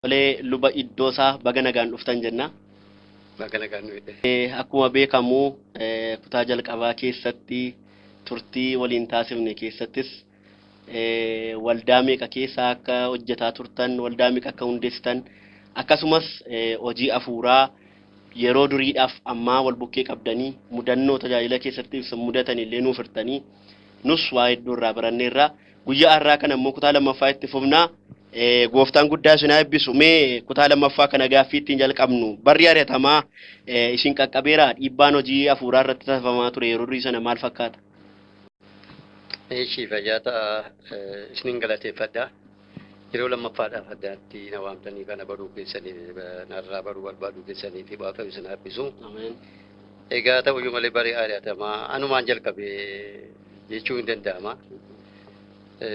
Tolee, luba Iddoosaa baga nagaan dhuftan jenna. Baga nagaan nu hidhe. Akkuma beekamu kutaa jalqabaa keessatti turtii waliin taasifne keessattis waldaa meeqa keessa akka hojjetaa turtan, waldaa meeqa akka hundeessitan, akkasumas hojii hafuuraa yeroo duriidhaaf ammaa wal bukkee qabdanii mudannoo tajaajila keessatti ibsa mudatan illee nuuf hirtanii nus waa hedduu irraa baranneerra. Guyyaa har'aa kana immoo kutaa lammaffaa itti fufnaa. Gooftaan guddaa isin haa eebbisu. Mee kutaa lammaffaa kana gaaffii ittiin jalqabnu. Barri ari'atamaa isin qaqqabeera, dhiibbaan hojii hafuuraa irratti taasifamaa ture yeroo durii sana maal fakkaata? Ishii fayyaa ta'a, isinin galateeffadha. Yeroo lammaffaadhaaf addaatti na waamtanii kana baruu keessanii narraa baruu barbaaduu keessanii fi Waaqayyo isin haa eebbisu. Ameen. Egaa ta'uyyuu malee barri ari'atamaa anumaan jalqabe jechuu hin danda'ama.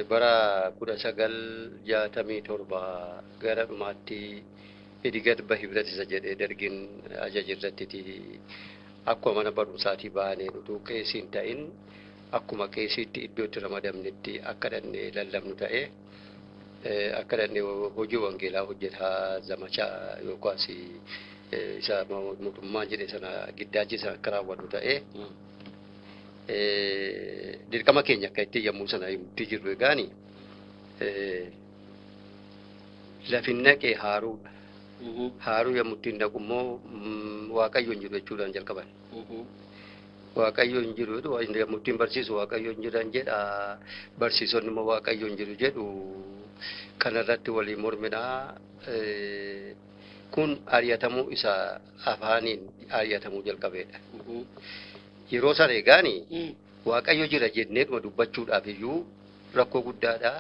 Bara 1967 gara dhumaatti Idigat Bahibrat isa jedhee dargiin ajaja irratti akkuma mana barumsaatii baanee utuu qeesii hin ta'in akkuma qeesiitti iddoo itti ramadamnetti akka dhannee lallabnu ta'e, akka dhannee hojii wangeelaa hojjetaa zamachaa yookaas isa mootummaan jedhe sana giddaaji sana akka raawwannu ta'e, dirqama keenya akka itti yommuu sana itti jirru egaani lafin naqee haaruudha. Haaruu yommuu ittiin dhaqu immoo Waaqayyo hin jiru jechuudhaan jalqaban. Waaqayyo hin jiru yommuu ittiin barsiisu Waaqayyo hin jiran jedha. Barsiisonni immoo Waaqayyo hin jiru jedhu. Kanarratti walii morminaa. Kun ari'atamuu isa afaaniin ari'atamuu jalqabeedha. Yeroo sana egaani Waaqayyo jira jenneetuma dubbachuudhaaf iyyuu rakkoo guddaadha.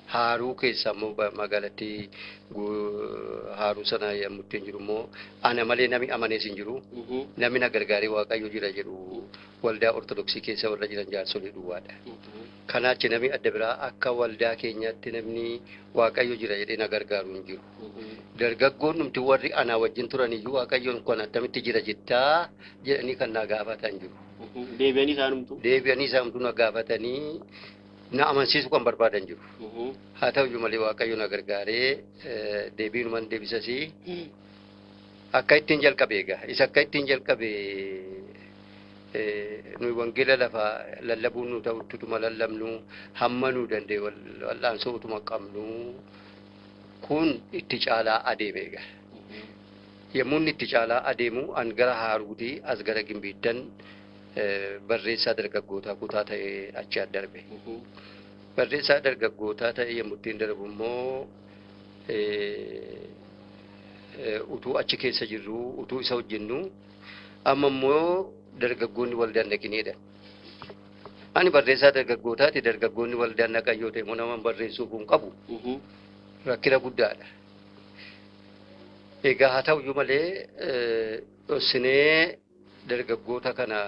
Haaruu keessa immoo magaalatti haaruu sana yommuu ittiin jiru immoo ana malee namni amanees hin jiru. Namni na gargaaree Waaqayyo jira jedhu waldaa Ortodoksii keessa warra jiran jaarsolii duwwaadha. Kanaachi namni adda biraa akka waldaa keenyaatti namni Waaqayyo jira jedhee na gargaaru hin jiru. Dargaggoon numti warri anaa wajjin turan iyyuu Waaqayyoon kun attamitti jira jettaa jedhanii kan na gaafatan jiru. Deebi'anii isaanumtu? Deebi'anii isaanumtu na gaafatanii na amansiisuu kan barbaadan jiru. Haa ta'uyyuu malee Waaqayyo na gargaaree deebiinuman deebisasii akka ittiin jalqabe egaa. Isa akka ittiin jalqabe nuyi wangeela lafa lallabuun nu ta'utti utuma lallabnu hamma nu danda'e wal'aansoo utuma qabnu kun itti caalaa adeeme egaa. Yommuu inni itti caalaa adeemu an gara Haaruutii as gara Gimbiittan barreessaa dargaggootaa kutaa ta'ee achi darbe. Barreessaa dargaggootaa ta'ee yommuu ittiin darbu immoo utuu achi keessa jirru utuu isa hojjennu amma immoo dargaggoonni waldaan dhaqiniidha. Ani barreessaa dargaggootaati, dargaggoonni waldaan dhaqan yoo ta'e immoo nama barreessuuf hin qabu. Rakkina guddaadha. Egaa haa ta'uyyuu malee dhossinee dargaggoota kana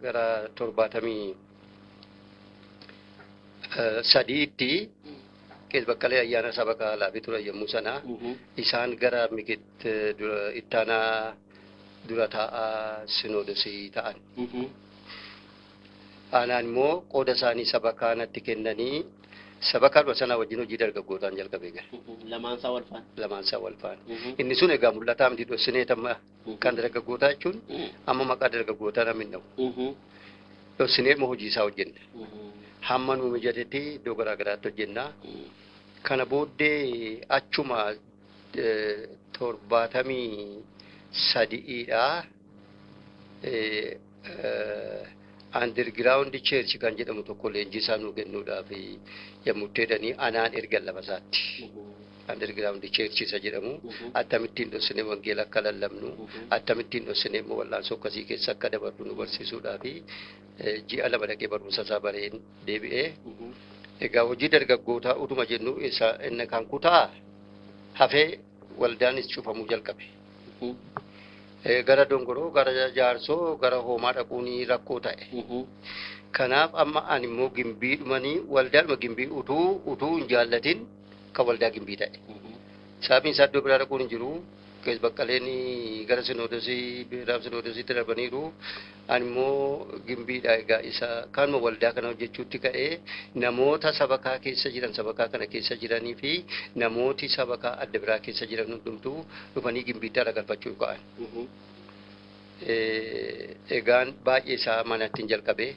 gara 73tti Qees Baqqalee Ayyaana saba kaalaa fi turan yommuu sana isaan gara Mikit ittaanaa dura taa'aa sinoodosii ta'an. Aanaan immoo qooda isaanii saba kaanatti kennanii saba kaanuma sana wajjin hojii dargaggootaan jalqabee gara. Lamaan isaa wal faana. Lamaan isaa wal faana. Inni sun egaa mul'ataa miti dhossinee tamma kan dargaggootaa jechuun amma maqaa dargaggootaa namni hin dha'u. Dhossinee immoo hojii isaa hojjenna. Hamma nu mijatetti iddoo garaa garaatti hojjenna. Kana booddee achuma 73dha. Underground Church kan jedhamu tokko leenjii isaa nuu kennuudhaaf yommuu jedhanii anaan ergan lafa isaatti. Underground Church isa jedhamu akkamittiin dhossinee wangeela akka lallabnu, akkamittiin dhossinee immoo wal'aansoo akkasii keessa akka dabarru nu barsiisuudhaaf ji'a 2 dhaqee barumsa isaa bareen deebi'ee. Egaa hojii dargaggootaa utuma jennu isa inni kan kutaa hafee waldaanis cufamuu jalqabe. Gara Dongoroo, gara Jaarsoo, gara Hoomaa dhaquun rakkoo ta'e. Kanaaf amma ani immoo Gimbii dhumanii waldaadhuma Gimbii utuu hin jaallatin kan waldaa Gimbii ta'e. Sababiin isaa iddoo biraa dhaquun hin jiru. Qees Baqqaleen gara Sinoodosii Biiraaf Sinoodosiitti darbaniiru. Ani immoo Gimbiidha egaa isa kanuma waldaa kana hojjechuutti ka'ee namoota sabakaa keessa jiran sabakaa kana keessa jiranii fi namooti sabakaa adda biraa keessa jiran hundumtuu dhufanii Gimbiitti aragalfachuu ka'an. Egaan baay'ee isaa manatti hin jalqabee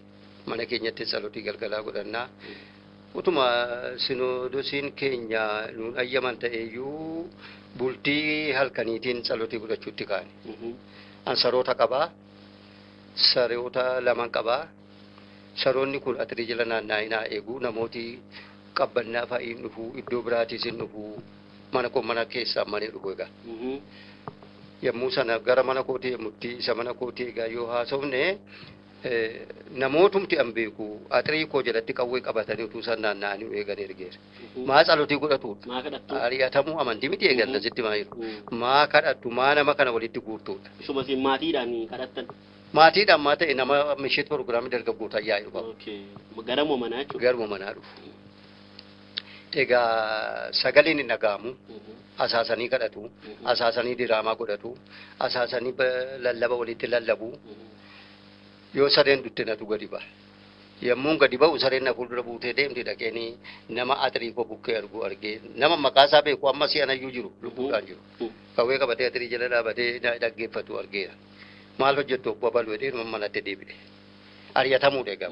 mana keenyatti tsalotii galgalaa godhannaa. Utuma sinoodosiin keenya nuun ayyaman ta'eyyuu bultii halkaniitiin tsalotii godhachuutti ka'an. An saroota qabaa. Saroota lama qabaa. Saroonni kun atirii jala naanna'inaa eegu namooti qabbannaa fa'iin dhufu iddoo biraatiis hin dhufu mana koo mana keessaa manee dhufu egaa. Yommuu sana gara mana kootii yommutti isa mana kootii egaa yoo haasofne namootumti an beeku atirii koo jalatti qawwee qabatanii utuu isaan naanna'anii eegan ergeera. Maa tsalotii godhatudha. Maa kadhattu? Ari'atamuu amantii miti eegan asitti maa jiru. Maa kadhattu maa nama kana walitti guurtudha. Isuma isin maatiidhaan kadhattan. Maatiidhaan maa ta'e nama misheet proogiraamii dargaggootaa yaa'u qabu. Okay. Garuma manaa jechuudha. Garuma manaa dhufu. Egaa sagaleen hin dhaga'amu. Asaasanii kadhatu. Asaasanii diraamaa godhatu. Asaasanii lallaba walitti lallabu. Yoo sareen dutte natu gadi ba'a. Yommuun gadi ba'u sareen na fuuldura buutee deemti dhaqeenii nama atirii koo bukkee argu argee nama maqaa isaa beeku amma si'anayyuu jiru lubbuudhaan jiru. Qawwee qabatee atirii jala dhaabatee na dhaggeeffatu argeera. Maal hojjettu obbo Abaluu jedhee nama manatti deebi'e. Ari'atamuudha egaa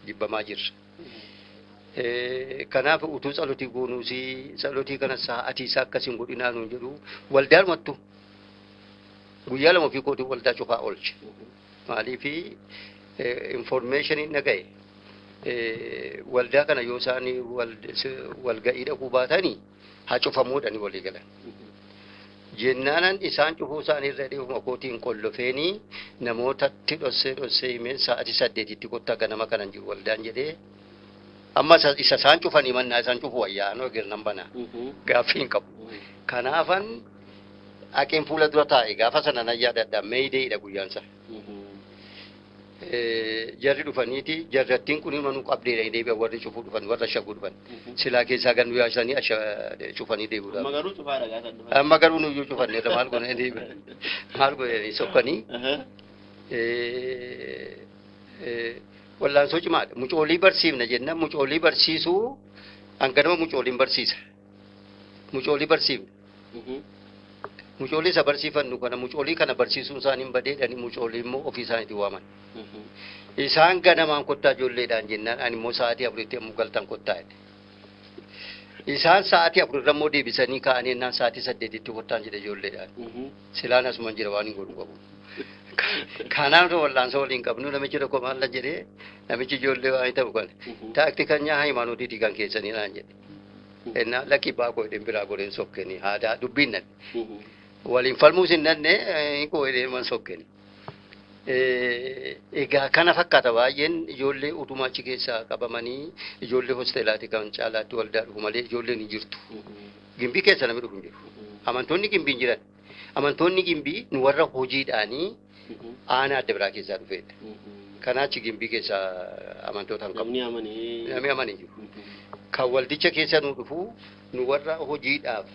jibbamaa jirra. Kanaaf utuu tsalotii goonuusi tsalotii kana sa'aatii isaa akkasiin godhinaa nuun jedhu waldaanumattu guyyaa lama ofii kootii waldaa cufaa oolche. Maaliifi informeeshiniin dhaga'e waldaa kana yoo isaan walga'ii dhaquu baatanii haa cufamuudhani walii galan. Jennaanan isaan cufuu isaanii irra dhiifuma kootiin qollofeenii namootatti dhossee dhossee himeen sa'aatii 8tti kottaa ganama kanan jiru waldaan jedhee amma isa isaan cufanii mannaa isaan cufu wayyaa anoo egernan banaa gaaffii hin qabu. Kanaafan haqeen fuula dura taa'e gaafa sana nan yaadadha meeydeedha guyyaan isaa. Jarri dhufaniiti jarrattiin kun manuu qabdeedha deebi'an warri cufuu dhufan warra shaguu dhufan silaa keessaa gannu yaasanii cufanii deebi'uudhaaf. Amma garuu cufaadha gaafa dhufan. Amma garuu nuyyuu cufanneerra maal godhanii deebi'an maal godhanii sokkanii wallaansoo cimaadha mucoolii barsiifna jennaan mucoolii barsiisuu hanganama mucooliin barsiisa mucoolii barsiifna. Mucoolii isa barsiifannu kana mucoolii kana barsiisuun isaanii hin badeedhani mucoolii immoo ofii isaaniitiin waaman. Isaan ganamaan kottaa ijoolleedhaan jennaan ani immoo sa'aatii 4tti yommuu galtan kottaa jedhe. Isaan sa'aatii 4 irra immoo deebisanii ka'anii jennaan sa'aatii 8tti kottaan jedhe ijoolleedhaan. Silaan asuman jira waan hin godhu qabu. Kanaaf wallaansoo waliin qabnu namichi tokko maal jedhee namichi ijoollee waan ta'u kana. Taaktikanyaa hayimaanootiitii kan keessanii naan jedhe. Ennaa lakkii baakoo jedheen biraa godheen sokkeenii aadaa dubbiin nanne. Waliin falmuus hin nanne koo jedheen man sokkeen. Egaa kana fakkaata baay'een ijoollee utuma achi keessaa qabamanii ijoollee hosteelaati kan caalaatti waldaa dhufu malee ijoolleen hin jirtu. Gimbii keessa namni dhufu hin jiru. Amantoonni gimbii hin jiran. Amantoonni gimbii nu warra hojiidhaanii aanaa adda biraa keessaa dhufeedha. Kanaachi gimbii keessaa amantoota hin qabu. Namni amanee. Namni amanee jiru. Kan waldicha keessa nu dhufu nu warra hojiidhaaf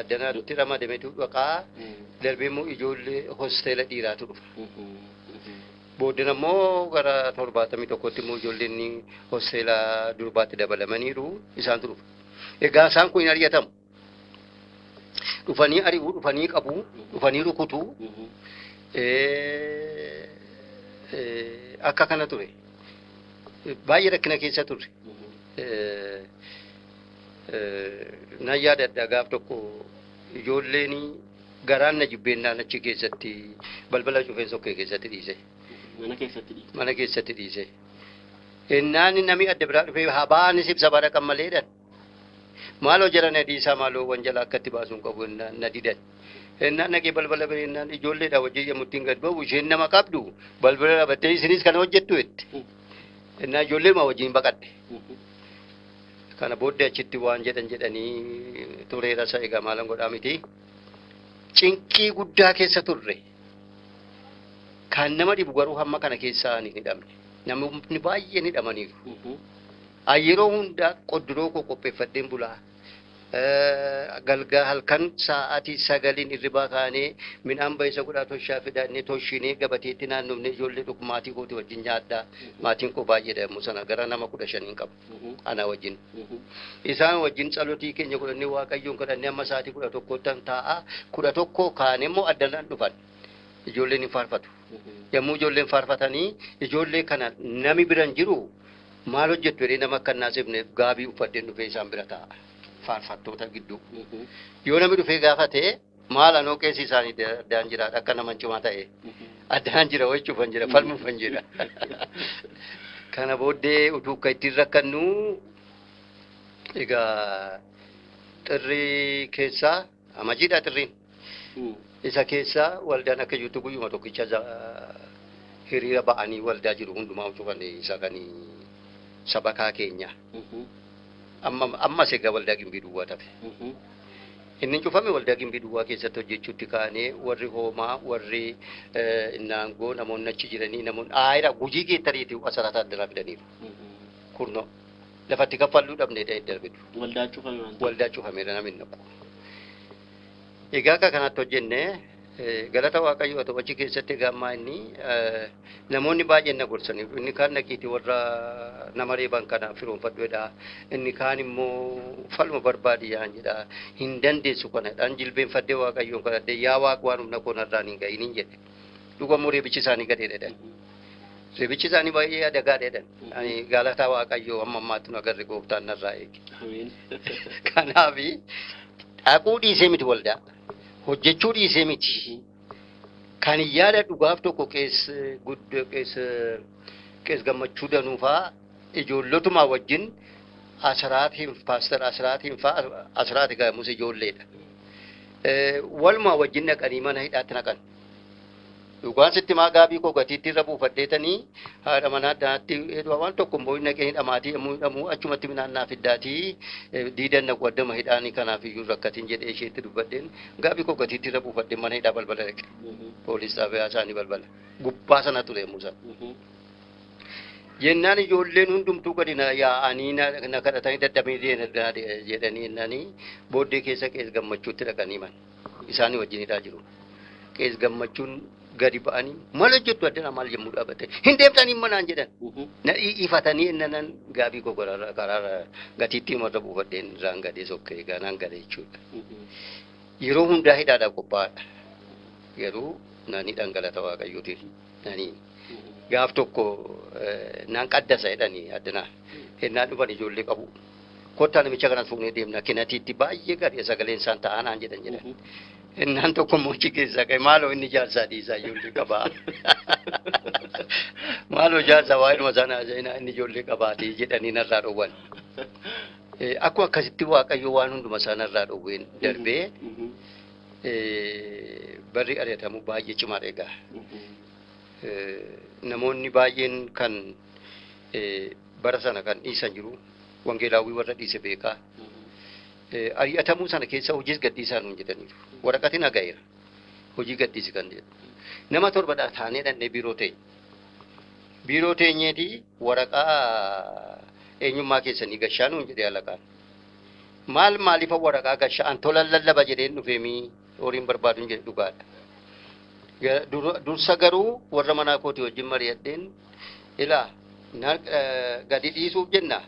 addanaatti ramadametu dhaqaa darbee immoo ijoollee hosteela dhiiraatu dhufa. Booddeen immoo gara 71tti immoo ijoolleen hosteela durbaatti dabalamaniiru isaantu dhufa. Egaa isaan kun hin ari'atamu. Dhufanii ari'uu, dhufanii qabu, dhufanii rukutu. Akka kana ture. Baay'ee rakkina keessa turre. Nan yaadadha gaaf tokko ijoolleen garaan na jibbeennaan achi keessatti balbala cufeen sokkee keessatti dhiise. Mana keessatti dhiise. Mana keessatti dhiise. Innaan namni adda biraa dhufee habaanis ibsa bara kan maleedhan. Maaloo jala na dhiisaa maaloo wanjala akkatti baasuun qabu innaan na didan. Innaan dhaqee balbala bira innaan ijoolleedha wajjin yommuu ittiin gad ba'u isheen nama qabdu balbala dhaabattee isinis kana hojjettu jette. Innaan ijoolleedhuma wajjin baqadhe. Kana booddee achitti waan jedhan jedhanii tureera isa egaa maalan godhaa miti. Cinqii guddaa keessa turre. Kan nama dhibu garuu hamma kana keessaa hin hidhamne. Namoonni baay'een hidhamaniiru. Yeroo hundaa qodduroo koo qopheeffadheen bulaa. Galgaa halkan sa'aatii 9 hirribaa kaanee midhaan ba'isa godhaa toshaa fidannee toshinee gabateetti naannofnee ijoollee dhugu maatii kootii wajjin nyaadhaa. Maatiin koo baay'eedha yommuu sana gara nama 15 qabu ana wajjin. Isaan wajjin tsalotii keenya godhannee Waaqayyoon kadhannee amma sa'aatii 11 taa'a. 11 kaanee immoo addanaan dhufan. Ijoolleen hin faarfatu. Yommuu ijoolleen faarfatanii ijoollee kana nami biran jiru maal hojjettu jedhee nama akka hin naasifneef gaabii uffadheen dhufee isaan bira taa'a. Faarfattoota gidduu. Yoo namni dhufee gaafate maal anoo qeessi isaanii addaan jira akka nama cimaa ta'e addaan jira wachuufan jira falmuufan jira. Kana booddee utuu akka ittiin rakkannu egaa xirrii keessaa amajiidha xirriin. Isa keessaa waldaan akka jirtu guyyuma tokkicha hiriira ba'anii waldaa jiru hundumaa cufan isa kan sabakaa keenya. Ammas egaa waldaa Gimbii duwwaa tafe. Inni cufame waldaa Gimbii duwwaa keessatti hojjechuutti kaanee warri hoomaa warri naangoo namoonni achi jiranii namoonni aayira gujii geettariiti asirratti addanaa fidaniiru. Kurnoo lafatti kaffalluu dhabnee darbitu. Waldaa cufame waan ta'eef. Waldaa cufameera namni hin naqu. Egaa akka kanatti hojjennee galata Waaqayyoo ta'u achi keessatti egaa ammaa inni namoonni baay'een na gorsaniiru. Inni kaan naqiitii warra nama reeban kana firoonfadhu jedha. Inni kaan immoo falma barbaadi yaan jedha. Hin dandeessu kana jedhaan jilbeenfadhee Waaqayyoon kadhadhee yaa Waaq waan humna koo narraan hin ga'iin jedhe. Dhugammoo reebichi isaanii gadeedha jedhan. Reebichi isaanii baay'ee adagaadha jedhan. Ani galata Waaqayyoo amma ammaatti nu agarre gooftaan narraa eege. Kanaaf dhaquu dhiisee miti waldaa. Hojjechuu dhiisee miti. Kan yaada dhugaaf tokko qees gammachuu danuufaa ijoollotumaa wajjin asiraatiin paaster asiraatiin fa'aa asiraati gaamus ijoolleedha. Walumaa wajjin naqanii mana hidhaatti naqan. Dhugaan sitti maa gaabii koo gatiitti irra buufadheetanii haadha manaa addaatti waan tokko immoo naqee hidhamaatii yommuu hidhamu achumatti midhaan naaf iddaatii diidan naqu addama hidhaanii kanaaf iyyuu rakkatiin jedhee isheetti dubbadheen gaabii koo gatiitti irra buufadheen mana hidhaa balbala dhaqe. Poolis xaabiyaa isaanii balbala. Gubbaa sana ture yommuu sana. Jennaan ijoolleen hundumtuu gadi yaa'anii na kadhatanii dadhabanii jedhanii jennaanii booddee keessa qees gammachuutti dhaqanii man. Isaanii wajjin hidhaa jiru. Qees gammachuun gadi ba'anii maal hojjettu addana maal yommuu dhaabate hin deemtanii manaan jedhan. Na ifatanii innanan gaabii koo karaarra gatiittii marra buufadheen irraan gadee sokkee ganaan gadee jechuudha. Yeroo hundaa hidhaadhaaf qophaa'aadha. Garuu nani dhangalata Waaqayyootiin nani gaaf tokko naan qaddasa jedhanii addana hennaan dhufan ijoollee qabu. Kottaa namicha kana fuunee deemna kinatiitti baay'ee gadi sagaleen isaan ta'aa naan jedhan jedhan. Innaan tokko mochi keessaa ka'e maaloo inni jaarsaa dhiisaa ijoollee qabaa. Maaloo jaarsaa waa'ee sana haasa'inaa inni ijoollee qabaatii jedhanii narraa dhowwan. Akkuma akkasitti Waaqayyo waan hunduma isaa narraa dhowween darbee barri ari'atamu baay'ee cimaadha egaa. Namoonni baay'een kan bara sana kan dhiisan jiru wangeelaawwii warra dhiise beekaa. Ari'atamuu sana keessa hojiis gadhiisaa nuun jedhaniiru. Waraqatiin haga'eera. Hojii gadhiisi kan jedhu. Nama torbadhaa taanee dhannee biiroo teenya. Biiroo teenyeetii waraqaa eenyummaa keessanii gashaa nuun jedhee alaqaan. Maal maaliif waraqaa gashaa an tolan lallaba jedheen dhufeemii horiin barbaadu hin jedhe dhugaadha. Dursa garuu warra manaa kootii wajjin mari'adheen ilaa gadi dhiisuuf jenna.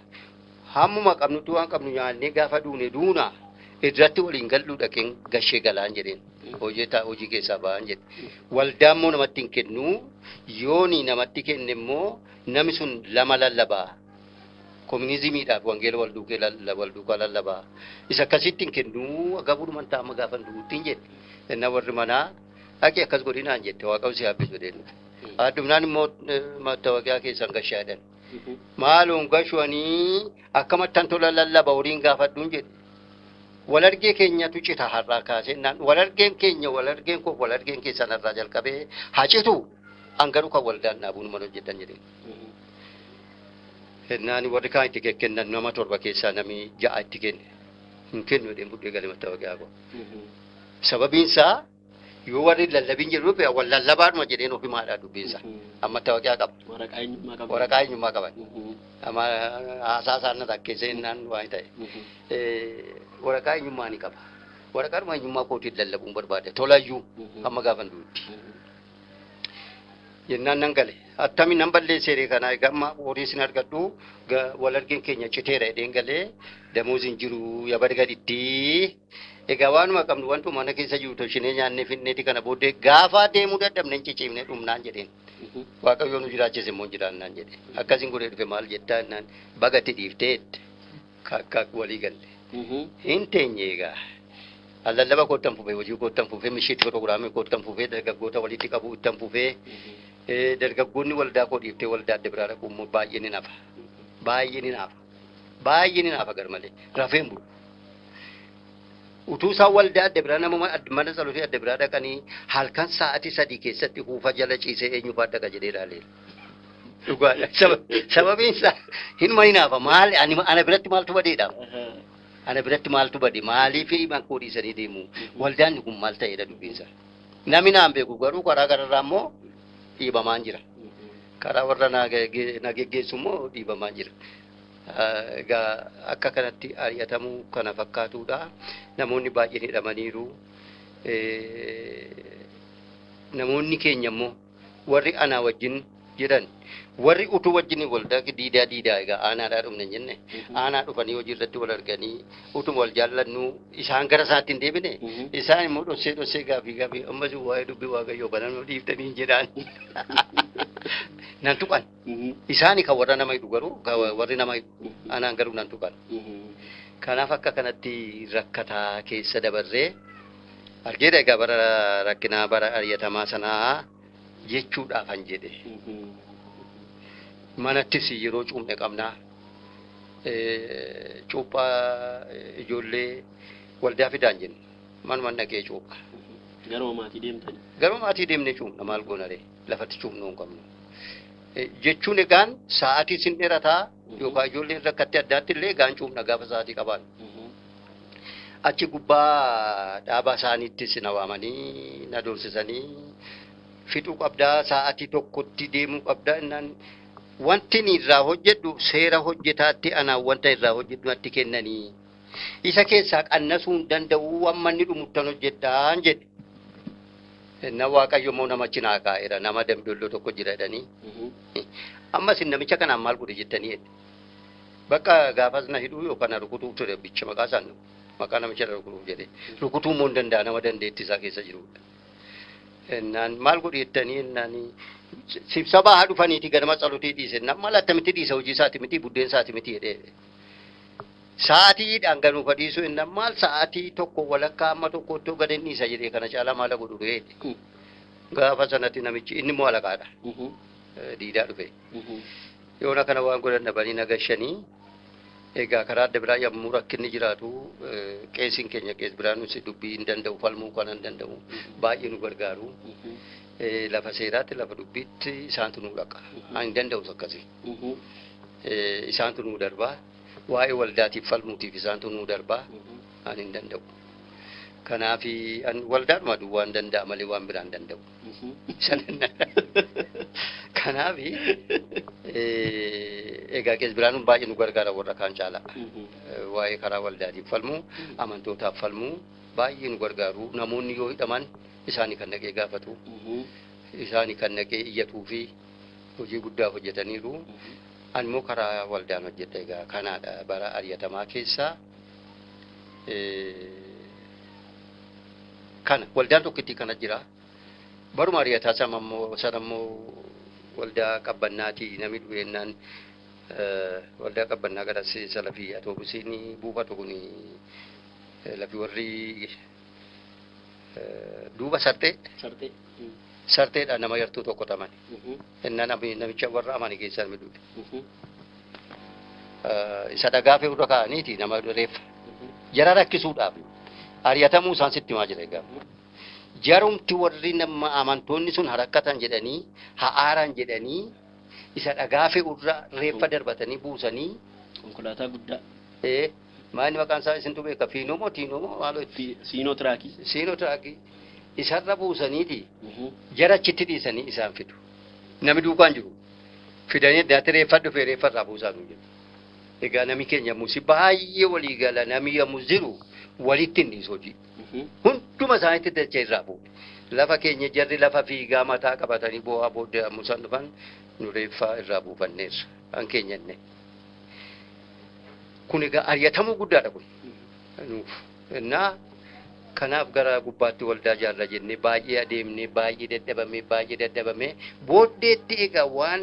Hammuma qabnutti waan qabnu nyaannee gaafa duune duuna irratti waliin galuu dhaqeen gashee galaan jedheen hojii keessaa ba'an jedhe. Waldaan immoo namatti hin kennu yooni namatti kenne immoo namni sun lama lallabaa. Kominizimiidhaaf wangeela wal duukaa lallabaa. Isa akkasitti hin kennu gabuudhumaan taa'ama gaafa duutti hin jedhe. Inna warri manaa dhaqee akkas godhinaan jette Waaqayyo si haabbis jedheen. Addumnaan immoo mattaawoqiyaa keessan gashaa jedhan. Maaloon gashuanii akkamattan tola lallaba horiin gaafadhuun jedhe. Walargee keenyatu cita har'aa kaasee naan walargeen keenya walargeen koo walargeen keessan har'aa jalqabee haa citu an garuu kan waldaan dhaabuun mana hojjetan jedheen. Naan warri kaan itti kennan nama torba keessaa namni ja'a itti kenne. Hin kennu jedheen buddee galee mattaawoqiyaa koo. Sababiin isaa yoo warri lallabiin jedhu wal lallabaadhuma jedheen ofi maadhaa dubbiinsa. Amma mattaawoqiyaa qaba. Waraqaa eenyummaa qaban. Waraqaa eenyummaa qaban. Amma haasaa isaan na rakkeessee innaan waan ta'e. Waraqaa eenyummaa ni qaba. Waraqaadhuma eenyummaa kootiin lallabuun barbaade. Tolayyuu amma gaafan duutti. Jennaan nan gale. Attamiin nan balleessee kana egaa amma horii sin argadhu wal argeen keenya citeera jedheen galee damuuziin jiru yabar gaditti. Egaa waanuma qabnu wantuma mana keessa jiru tolchinee nyaannee finneeti kana booddee gaafa deemuu dadhabne hin ciciifne dhumnaan jedheen. Waaqayyo nu jiraachise immoo hin jiraannaan jedhe. Akkasiin godhee dhufe maal jettaa jennaan bagatti dhiiftee jette. Akka walii galle. Hin teenye egaa. Lallaba koottan fufee hojii koottan fufee mishiitti pirogiraamii koottan fufee dargaggoota walitti qabuu ittan fufee dargaggoonni waldaa koo dhiiftee waldaa adda biraa dhaquu immoo baay'ee ni nafa. Baay'ee ni nafa. Baay'ee ni nafa garmalee. Rafeen bulu. Utuu isaan waldaa adda biraa nama mana tsalootii adda biraa dhaqanii halkan sa'aatii 3 keessatti huufa jala ciisee eenyu fa'aa dhaqa jedhee ilaaleera. Dhugaadha. Sababiin isaa hinuma ni naafa. Maal ana biratti maaltu badeedha? Ana biratti maaltu bade? Maaliif himan koo dhiisanii deemu? Waldaan kun maal ta'eedha dubbiinsa? Namni naan beeku garuu karaa gararraa immoo dhiibamaan jira. Karaa warra na geggeessu immoo dhiibamaan jira. Egaa akka kanatti ari'atamuu kana fakkaatudha. Namoonni baay'een hidhamaniiru. Namoonni keenya immoo warri anaa wajjin jiran warri utuu wajjin waldaa diidaa diidaa egaa aanaadhaa dhumne hin jenne aanaa dhufanii hojii irratti wal arganii utuma wal jaallannu isaan gara isaatti hin deebine isaan immoo dhossee dhossee gaafii gaafii ammas waa'ee dubbii waaqayyoo kana nu dhiiftanii hin jedhaan nan tuqan isaani kan warra nama hidhu garuu warri nama hidhu anaan garuu nan tuqan. Kanaaf akka kanatti rakkataa keessa dabarree argeera egaa bara rakkinaa bara ari'atamaa sanaa jechuudhaafan jedhe. Manattis yeroo cuuphne qabnaa. Cuuphaa ijoollee waldaa fidaan jennu manuma dhaqee cuupha. Garuma maatii deemtanii? Garuma maatii deemnee cuuphna maal goona ree lafatti cuuphnu hin qabnu. Jechuun egaan sa'aatii sin dheerataa yookaan ijoolleen rakkatte addaatti illee egaan cuuphna gaafa sa'aatii qabaan. Achi gubbaa dhaabaa isaaniittis na waamanii na doorsisanii fixuu qabdaa sa'aatii tokkotti deemuu qabdaa innaan wanti inni irraa hojjedhu seera hojjetaatti anaan wanta irraa hojjedhu natti kennanii isa keessaa qannasuu hin danda'u amma inni dhumuttan hojjedhaan jedhe. Innaan Waaqayyo immoo nama achi naa kaa'eera nama damdolloo tokko jira jedhanii. Ammas namicha kanaan maal godhe jettanii jedhe. Bakka gaafas na hidhuu yookaan na rukutuuf ture bicha maqaa isaan maqaa namicha na rukutuuf jedhe. Rukutuu immoo hin danda'a nama dandeettii isaa keessa jirudha. Innaan maal godhe jettanii innaan sibsabaa haa dhufaniiti ganama tsalotii dhiise nama maal attamitti dhiisa hojii isaati miti buddeen isaati miti jedhee. Sa'aatiidhaan ganuu fadhiisu innaan maal sa'aatii tokko walakkaa amma tokko ittoo gad hin dhiisa jedhee kana caalaa maal godhu jedhe. Gaafa sanatti namichi inni immoo alaqaadha. Diidaa dhufe. Yoona kana waan godhan dhabanii nagashanii egaa karaa adda biraa yommuu rakkinni jiraatu qeesiin keenya qees biraanuus dubbii hin danda'u falmuu kana hin danda'u baay'ee nu gargaaru. Lafa seeraatti lafa dubbiitti isaantu nu dhaqa. Ani hin danda'us akkasii. Isaantu nu darbaa. Waa'ee waldaatiif falmuutiif isaantu nu darbaa. Ani hin danda'u. Kanaaf waldaadhuma duwwaa hin danda'a malee waan biraa hin danda'u. Kanaaf egaa qees biraanuun baay'ee nu gargaara warra kaan caalaa. Waa'ee karaa waldaatiif falmuu, amantootaaf falmuu baay'ee nu gargaaru. Namoonni yoo hidhaman isaani kan dhaqee gaafatu, isaani kan dhaqee iyyatuu fi hojii guddaa hojjetaniiru. Ani immoo karaa waldaan hojjedha egaa kanaadha bara ari'atamaa keessaa. Kana waldaan tokkittii kana jira. Baruma ari'ataa sana immoo waldaa qabbannaatii namni dhu'eennaan waldaa qabbannaa gara salafii atoobusiin buufatu kun lafi warri duuba sartee sarteedha nama yartuu tokko taman. Innaan namicha warra amane keessaa namni du'e. Isa dhagaa fe'urra kaa'aniiti nama reeffa. Jara rakkisuudhaaf ari'atamuu isaan sitti himaa jira egaa. Jarumti warri nama amantoonni sun harakkatan jedhanii ha'aaraan jedhanii isa dhagaa fe'urra reeffa darbatanii buusanii. Konkolaataa guddaa. Maal maqaan isaa isintu beeka fiinoo moo tiinoo moo maaloo itti? Siinoo tiraakii. Siinoo tiraakii. Isarra buusaniiti jara achitti dhiisanii isaan fidu. Namni duukaan jiru fidanii addaatti reeffa dhufee reeffa irraa buusaa nu jedhu. Egaa namni keenya musi baay'ee walii gala namni yommuu jiru Walitti hin dhiisu hojii. Hunduma isaaniitti dachee irraa fuudhe. Lafa keenya jarri lafa fiigaa mataa qabatanii boo'aa booddee ammoo isaan dhufan nu reeffaa irraa buufanneerra. Kan keenya inni. Kun egaa ari'atamuu guddaadha kun. Nuuf. Innaa kanaaf gara gubbaatti waldaa ijaarra jennee baay'ee adeemnee baay'ee dadhabamee booddeetti egaa waan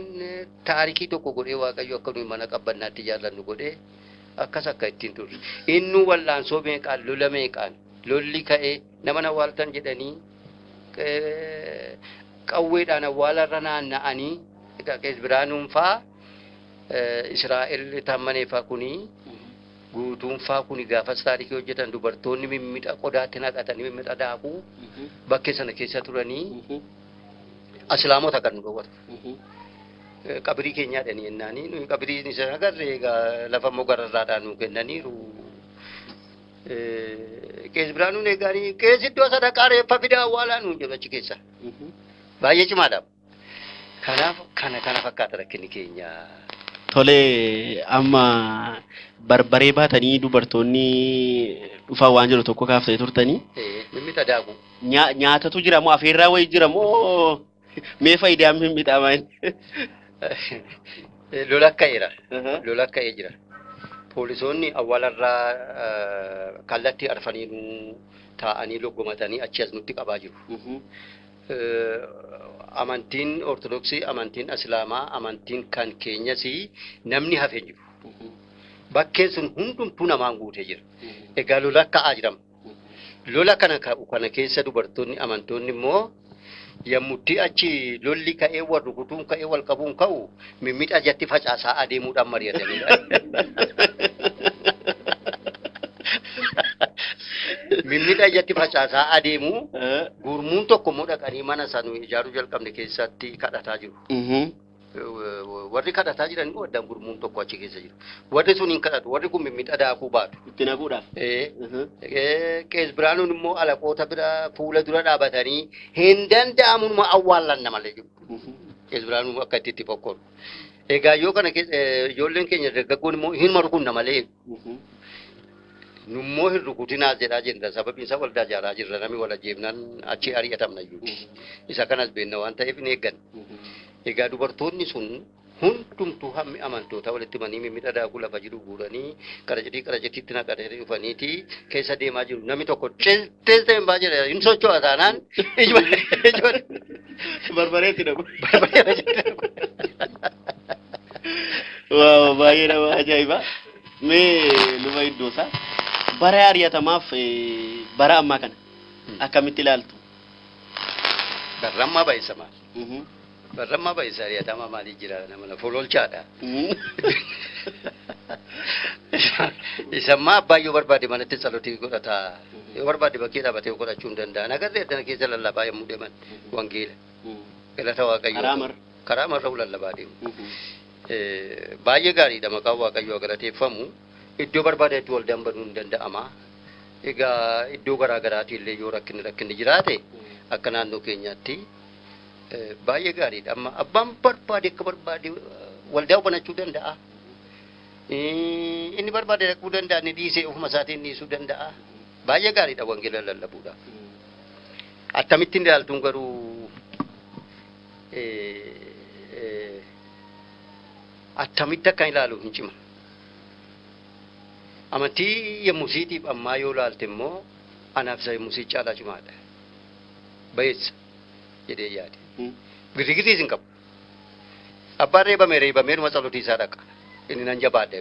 taarikii tokko godhee Waaqayyo akka nuyi mana qabbannaatti ijaarrannu godhee akkas akka ittiin turre. Innuu wallaansoo meeqaan lola meeqaan lolli ka'ee nama na awwaaltan jedhanii qawweedhaan awwaalarra naanna'anii egaa Qees Biraanuun faa Israa'el Taammanee faa kunii guutuun faa kuni gaafas taarikii hojjetan dubartoonni mimmiidha qodaatti naqatanii mimmiidha daakuu bakkee sana keessa turanii Islaamota kan nu dhowwatu. Qabirii keenyaa dhanii jennaanii nuyi qabirii isa agarre egaa lafa immoo gararraadhaan nu kennaniiru. Qees Biraanuun eegaanii qees iddoo sadaqaa reeffa fidaa awwaalaa nuun jedhu achi keessa. Baay'ee cimaadha. Kanaaf kana fakkaata rakkinni keenya. Tole amma barbaree baatanii dubartoonni dhufaa waan jiru tokko kaaftanii turtanii. Mimmiidha daakuu. Nyaatatu jira moo afeerraa wayii jira moo mee faayidaan mimmiidhaa maali? Lola ka'eera. Lola ka'ee jira. Poolisoonni awwaalarraa kallattii arfanii nu taa'anii loggomatanii achi as nutti qabaa jiru. Amantiin Ortodoksii, amantiin Islaamaa, amantiin kan keenyas namni hafee jiru. Bakkeen sun hundumtuu namaan guutee jira. Egaa lola ka'aa jirama. Lola kana ka'u kana keessa dubartoonni amantoonni immoo yommutti achi lolli ka'ee wal rukutuun ka'ee wal qabuun ka'u mimmiidha jatti facaasaa adeemuudhaan mari'atanidha. Mimmiidha jatti facaasaa adeemu gurmuun tokko immoo dhaqanii mana sana ijaaruu jalqabne keessatti kadhataa jiru. Warri kadhataa jiran immoo addaan gurmuun tokko achi keessa jiru. Warri sun hin kadhatu, warri kun mimmiidha daakuu baatu. Itti naquudhaaf. Qees Biraanuun immoo alaqoota bira fuula dura dhaabatanii hin danda'amunuma awwaallanna malee jiru. Qees Biraanuun akka itti fokkoru. Egaa yoo kana keessa ijoolleen keenya dargaggoon immoo hin rukunna malee. Nummoo hin rukutinaas jedhaa jirra. Sababiin isaa waldaa ijaaraa jirra. Namni wal ajjeefnaan achi ari'atamna iyyuu. Isa kanas beekna waan ta'eef hin eegganna. Egaa dubartoonni sun hundumtuu hammi amantoota walitti manii mimmiidha daakuu lafa jiru guuranii qaracitii naqatanii dhufaniiti keessa deemaa jiru. Namni tokko teessee hin baa jedha hin socho'a taanaan ijuma barbareetti dhaqu. Barbareetti dhaqu. Waaw baay'ee nama ajaa'iba. Mee luba iddoosaa bara ari'atamaaf bara ammaa kana akkamitti ilaaltu? Barrammaa baay'isa maal? Barrammaa baay'isa ari'atama maalii jira nama lafa ololchaadha. Isammaa abbaa yoo barbaade manatti tsalotii godhata. Yoo barbaade bakkee dhaabatee godhachuu hin danda'an. Agarree addana keessa lallabaa yommuu deeman wangeela. Galata Waaqayyoo. Karaa marra. Karaa marra lallabaa deemu. Baay'ee gaariidha maqaan Waaqayyoo galateeffamu. Iddoo barbaadetti waldaan banuun hin danda'ama. Egaa iddoo garaa garaatti illee yoo rakkinni jiraate akka naannoo keenyaatti baay'ee gaariidha. Amma abbaan barbaade akka barbaade waldaa banachuu danda'a. Inni barbaade dhaquu danda'a, inni dhiisee ofuma isaatiin dhiisuu danda'a. Baay'ee gaariidha wangeela lallabuudhaaf. Akkamittiin ilaaltuun garuu attamitti akka ilaalu hin cima. Amantii yommuu siitiif ammaa yoo ilaalte immoo anaaf isa yommuu sii caalaa cimaadha. Bayeessa jedhee yaade. Girgirriis hin qabu. Abbaan reebame reebameeruma tsalotii isaa dhaqa. Inni nan jabaadha.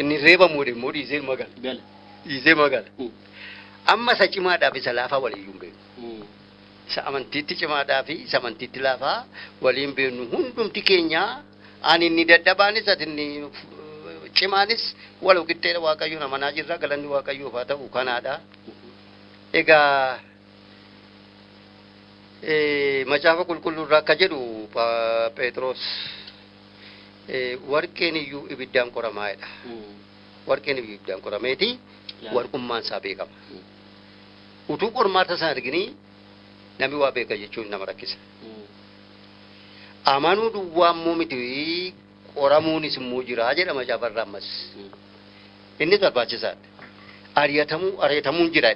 Inni reebamu immoo dhiisee magala. Dhiisee magala. Amma isa cimaadhaaf isa laafaa waliyyuu hin beeknu. Isa amantiitti cimaadhaa fi isa amantiitti laafaa waliin beeknu hundumti keenyaa ani inni dadhabaanis ati inni cimaanis wal qixxeedha Waaqayyoon amanaa jirra galanni Waaqayyoof haa ta'u kanaadha. Egaa macaafa qulqulluu irraa akka jedhu Phexros warqeen iyyuu ibiddaan qoramaadha. Warqeen iyyuu ibiddaan qorameeti warqummaan isaa beekama. Utuu qormaata sana arginii namni waa beeka jechuun nama rakkisa. Amanuu duwwaa immoo miti qoramuunis immoo jira jedha macaafa irraa ammas. Innis barbaachisaadha. Ari'atamuun jira,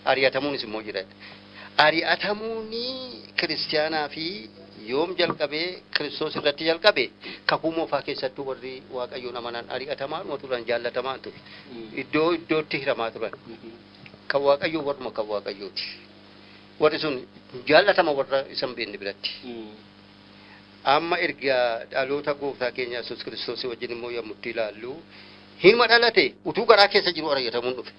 ari'atamuunis immoo jira. Ari'atamuun kiristaanaa fi yoom jalqabee Kiristoos irratti jalqabe kakuu moofaa keessattuu warri Waaqayyoon amanan ari'atamaa turan, jaallatamaa ture. Iddoo iddootti hiramaa turan. Kan Waaqayyoo warruma kan Waaqayyooti. Warri sun jaallatama warra isa hin beekne biratti. Amma erga dhaloota gooftaa keenya Yesuus Kiristoos wajjin immoo yommuu itti ilaallu hinuma dhalate utuu garaa keessa jiru ari'atamuun dhufe.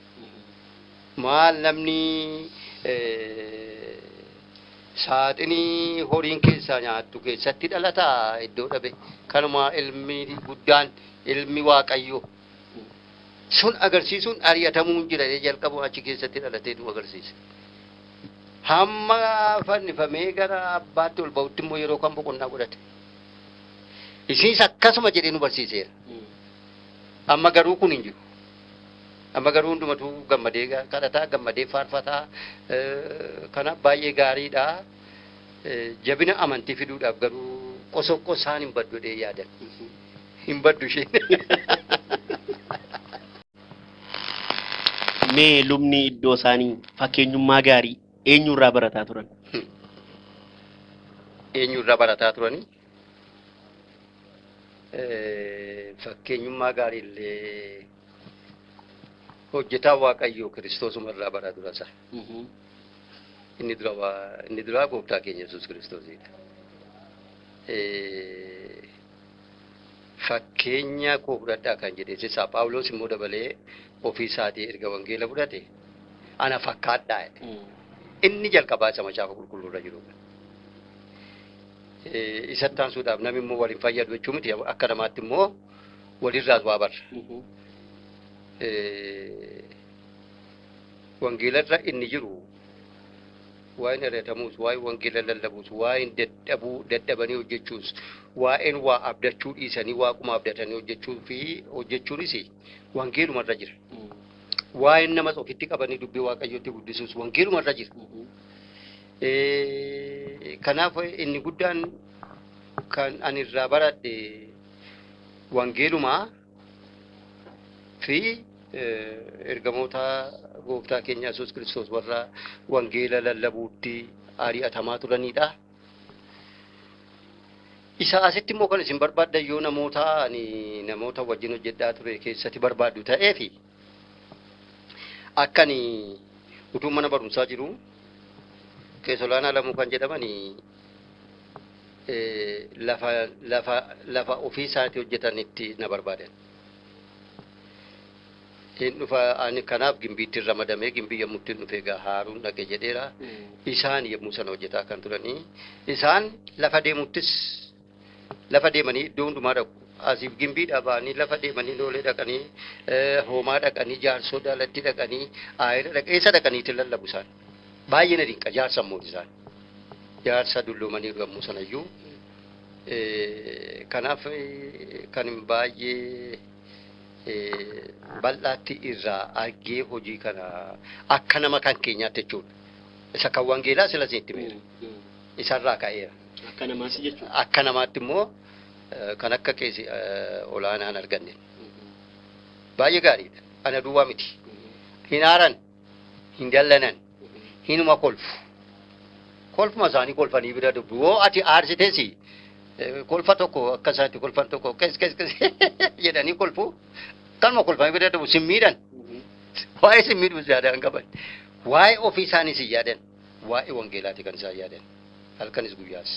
Maal namni saaxinii horiin keessaa nyaattu keessatti dhalataa iddoo dhabe. Kanuma ilmi guddaan ilmi Waaqayyoo sun agarsiisuun ari'atamuun jira jalqabu achi keessatti dhalateetu agarsiisa. Hamma fannifamee gara abbaatti ol ba'utti immoo yeroo kan boqonnaa godhate. Isinis akkasuma jedhee nu barsiiseera. Amma garuu kun hin jiru. Amma garuu hundumatu gammadee kadhataa, gammadee faarfataa, kanaaf baay'ee gaariidha. Jabina amantii fiduudhaaf garuu qosoqqosaan hin baddu jedhee yaadan. Hin baddu isheen. Mee lubni iddoo isaanii fakkeenyummaa gaarii eenyurraa barataa turan? Eenyurraa barataa turanii? Fakkeenyummaa gaarii illee hojjetaa Waaqayyoo Kiristoosuma irraa bara dura isa. Inni duraa gooftaa keenya Yesuus Kiristoosidha. Fakkeenya koo fudhadhaa kan jedhe isaa Phaawulos immoo dabalee ofii isaatii erga wangeela fudhate ana fakkaadhaa jedhe. Inni jalqabaa isa macaafa qulqulluu irra jirudha. Isatti aansuudhaaf namni immoo waliin fayyadu jechuu miti, akka namaatti immoo walirraas waa barra. Wangeela irra inni jiru waa'een ari'atamuus, waa'een wangeela lallabuus, waa'een dadhabanii hojjechuus, waa'een waa abdachuu dhiisanii waaquma abdatanii hojjechuu fi hojjechuunis wangeeluma irra jira. Waa'een namas ofitti qabanii dubbii Waaqayyootti guddisuus wangeeluma irra jira. Kanaaf inni guddaan kan ani irraa baradhe wangeelumaa fi ergamoota gooftaa keenya Yesuus Kiristoos warra wangeela lallabuutti ari'atamaa turanidha. Isa asitti immoo kan isin barbaaddan yoo namoota ani namoota wajjin hojjedhaa ture keessatti barbaaddu ta'eefi akka ani utuu mana barumsaa jiru Qees Olaanaa Lamuu kan jedhamani lafa ofii isaatii hojjetanitti na barbaadan. Hin dhufa ani kanaaf Gimbiitti ramadamee Gimbii yommuu itti dhufe egaa Haaruun dhaqe jedheera. Isaan yommuu sana hojjetaa kan turanii isaan lafa deemuttis lafa deemanii iddoo hundumaa dhaqu. Asiif Gimbiidhaa ba'anii lafa deemanii Loolee dhaqanii, Hoomaa dhaqanii, Jaarsoo Daalatti dhaqanii, Aayira dhaqanii, eessa dhaqaniitti lallabu isaan. Baay'ee na dinqa jaarsa immoo isaan. Jaarsa dulloomanii yommuu sanayyuu. Kanaaf kan baay'ee bal'aatti irraa argee hojii kana akka nama kan keenyaatti jechuudha. Isa kan wangeelaa sila isinitti himeera. Isarraa ka'eera. Akka namaatti jechuudha. Akka namaatti immoo kan akka qeesi olaanaan arganne. Baay'ee gaariidha. Ana duwwaa miti. Hin aaran, hin dallanan, hinuma kolfu. Kolfuma isaanii kolfanii bira dubbu. Yoo ati aarsitees kolfa tokko akka isaatti kolfan tokko qes qes qes jedhanii kolfu. Kanuma kolfanii bira dubbu sin miidhan. Waa'ee sin miidhuus yaadan qaban. Waa'ee ofii isaaniis hin yaadan. Waa'ee wangeelaati kan isaan yaadan. Halkanis guyyaas.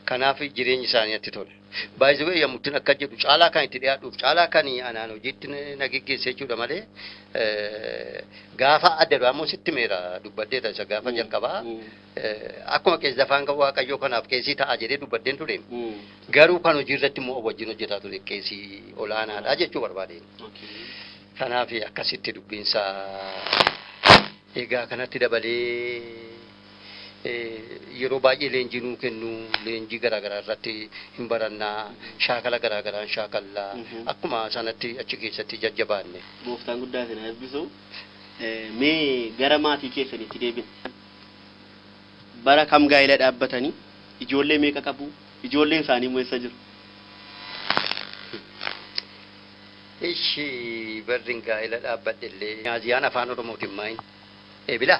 Kanaaf jireenyi isaanii natti tola. Baay'ee yommuu akka jedhu caalaa kan itti dhiyaadhuuf caalaa kan anaan hojiitti na geggeesse jechuudha malee gaafa adda duraa immoo sitti meera dubbaddeeta isa gaafa jalqabaa akkuma qees dafaan kan Waaqayyoo kanaaf qeesii ta'a jedhee dubbadteen ture. Garuu kan hojii irratti immoo wajjin hojjetaa ture qeesii olaanaadha jechuu barbaadeen. Kanaaf akkasitti dubbiinsa egaa kanatti dabalee yeroo baay'ee leenjii nuu kennu, leenjii garaagaraa irratti hin barannaa, shaakala garaagaraan shaakallaa, akkuma sanatti achi keessatti jajjabaanne. Gooftaan guddaa isin haa eebbisu. Mee gara maatii keessanitti deebina. Bara kam gaa'ela dhaabbatanii? Ijoollee meeqa qabu? Ijoolleen isaanii immoo eessa jiru? Ishi barri gaa'ela dhaabbadhe illee Miyaaziyaan afaan Oromootiin maayin eebila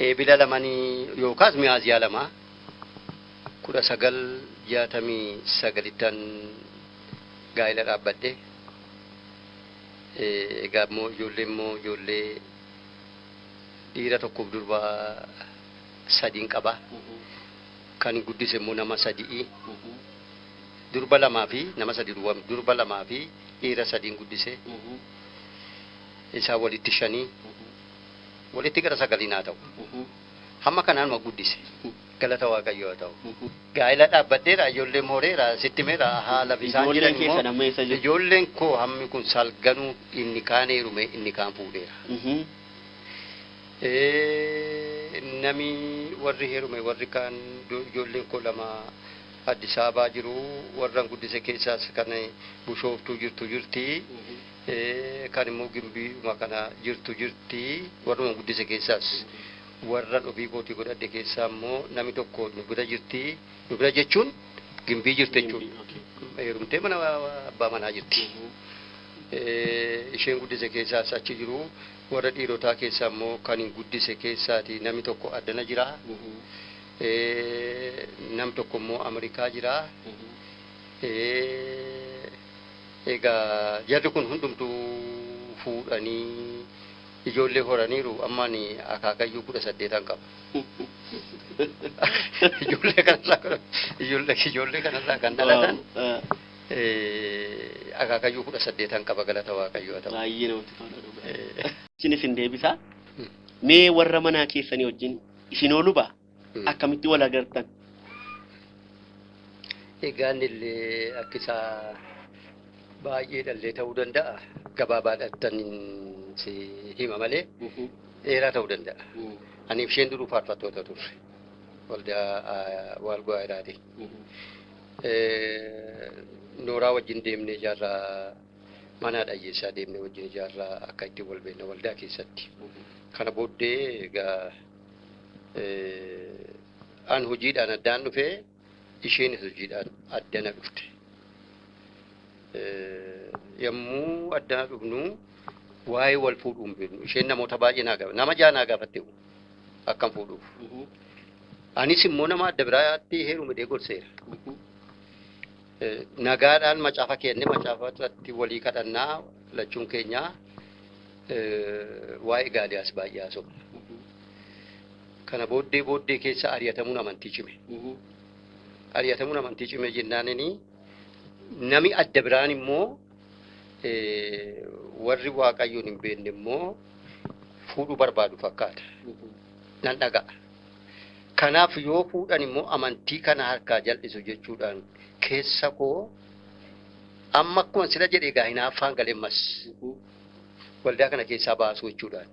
eebila lamanii yookaas Miyaaziyaa lama 1969 gaa'ela dhaabbadhe. Egaa immoo ijoollee immoo ijoollee dhiira tokkoof durba sadiin qaba. Kan guddise immoo nama sadii. Durba lamaa fi nama sadi duwwaa durba lamaa fi dhiira sadiin guddise. Isaa walitti shanii walitti gara sagalii naa ta'u. Hamma kanaan ma guddise. Galata Waaqayyoo haa ta'u. Gaa'ela dhaabbadheera ijoollee mooreera sitti meera haala fi isaan Ijoolleen jiran keessan immoo amma eessa jiru? ijoolleen koo hammi kun salganuu inni kaan heerume inni kaan fuudheera. Nami warri heerume warri kaan ijoolleen koo lama Addis Ababaa jiru warran guddise keessaas kan Bushooftuu jirtu jirti. Kan immoo Gimbiidhuma kana jirtu jirti warruma guddise keessaas. Warra ofii kootii godhadhe keessaa immoo nami tokko nu bira jirti. Nu bira jechuun Gimbii jirti jechuudha. Heerumtee mana abbaa manaa jirti. Isheen guddise keessaas achi jiru. Warra dhiirotaa keessaa immoo kan hin guddise keessaati nami tokko addana jira. Nam tokko immoo Ameerikaa jira. Egaa jarri kun hundumtuu fuudhanii ijoollee horaniiru amma ani akaakayyuu 18 qaba. Ijoollee kanarraa ijoollee kanarraa kan dhalatan akaakayyuu 18 qaba galata Waaqayyoo haa ta'u. Baay'ee namatti tola dhugaa. Isin isin deebisaa. Mee warra manaa keessanii wajjin isin oolu ba'a? Akkamitti wal agartan? Egaa inni illee akka isaa baay'ee dhallee ta'uu danda'a. Gabaabaadhaan si hima malee dheeraa ta'uu danda'a. Aniif isheen duruu faarfattoota turre. Waldaa Waalguwaayiraati. Nooraa wajjin deemnee ijaarraa mana dhayyeessaa deemnee wajjin ijaarraa akka itti wal beekna waldaa keessatti. Kana booddee egaa an hojiidhaan addaan dhufee isheenis hojiidhaan addana dhufte. Yommuu addana dhufnu waa'ee wal fuudhuu hin beeknu. Isheen namoota baay'ee naa gaafatte. Nama ja'a naa gaafatte akkam fuudhuuf. Anis immoo nama adda biraatti heerume gorseera. Nagaadhaan macaafa kenne macaafa irratti walii kadhannaa lachuun keenyaa waa'ee gaaliyaas baay'ee haasofna. Kana booddee keessa ari'atamuun amantii cime. Ari'atamuun amantii cime jennaanini nami adda biraan immoo warri Waaqayyoon hin beekne immoo fuudhuu barbaadu fakkaata. Nan dhaga'a. Kanaaf yoo fuudhan immoo amantii kana harkaa jal'isu jechuudhaan keessa koo amma akkuma sila jedhe egaa hinaaffaan galee waldaa kana keessaa baasuu jechuudhaan.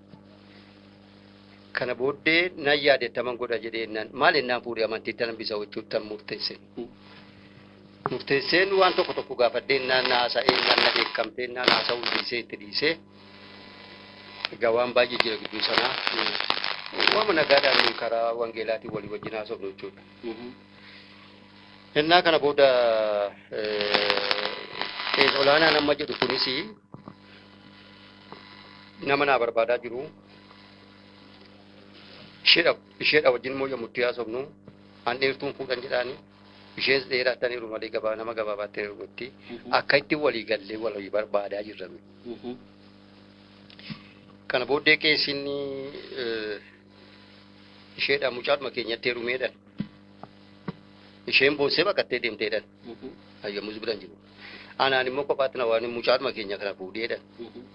Kana booddee nan yaadettaman godha jedhee maal ennaan fuudhee amantii tan bisa jechuuttan murteesse. Murteesseen waan tokko tokko gaafadhee naan haasa'ee naan na dheekkamtee naan haasa'uu dhiisee itti dhiisee egaa waan baay'ee jira gidduu sanaa. Waama nagaadhaan karaa wangeelaatiin walii wajjin haasofnu jechuudha. Innaa kana booda qees olaanaa nama jedhu kunis nama naa barbaadaa jiru. Isheedha wajjin immoo yommuu itti haasofnu an dheertuun fuudhan jedhaani isheenis dheerattaniiru malee gabaa nama gabaabaatti heerumti. Akka itti walii gallee walii barbaadaa jirra. Kana booddee qeesinni isheedha mucaadhuma keenyatti heerumeedhaan. Isheen boossee baqattee deemteedhaan. Ayyamus biraan jiru. Anaan immoo kophaatti na waan mucaadhuma keenya kana fuudheedhaan.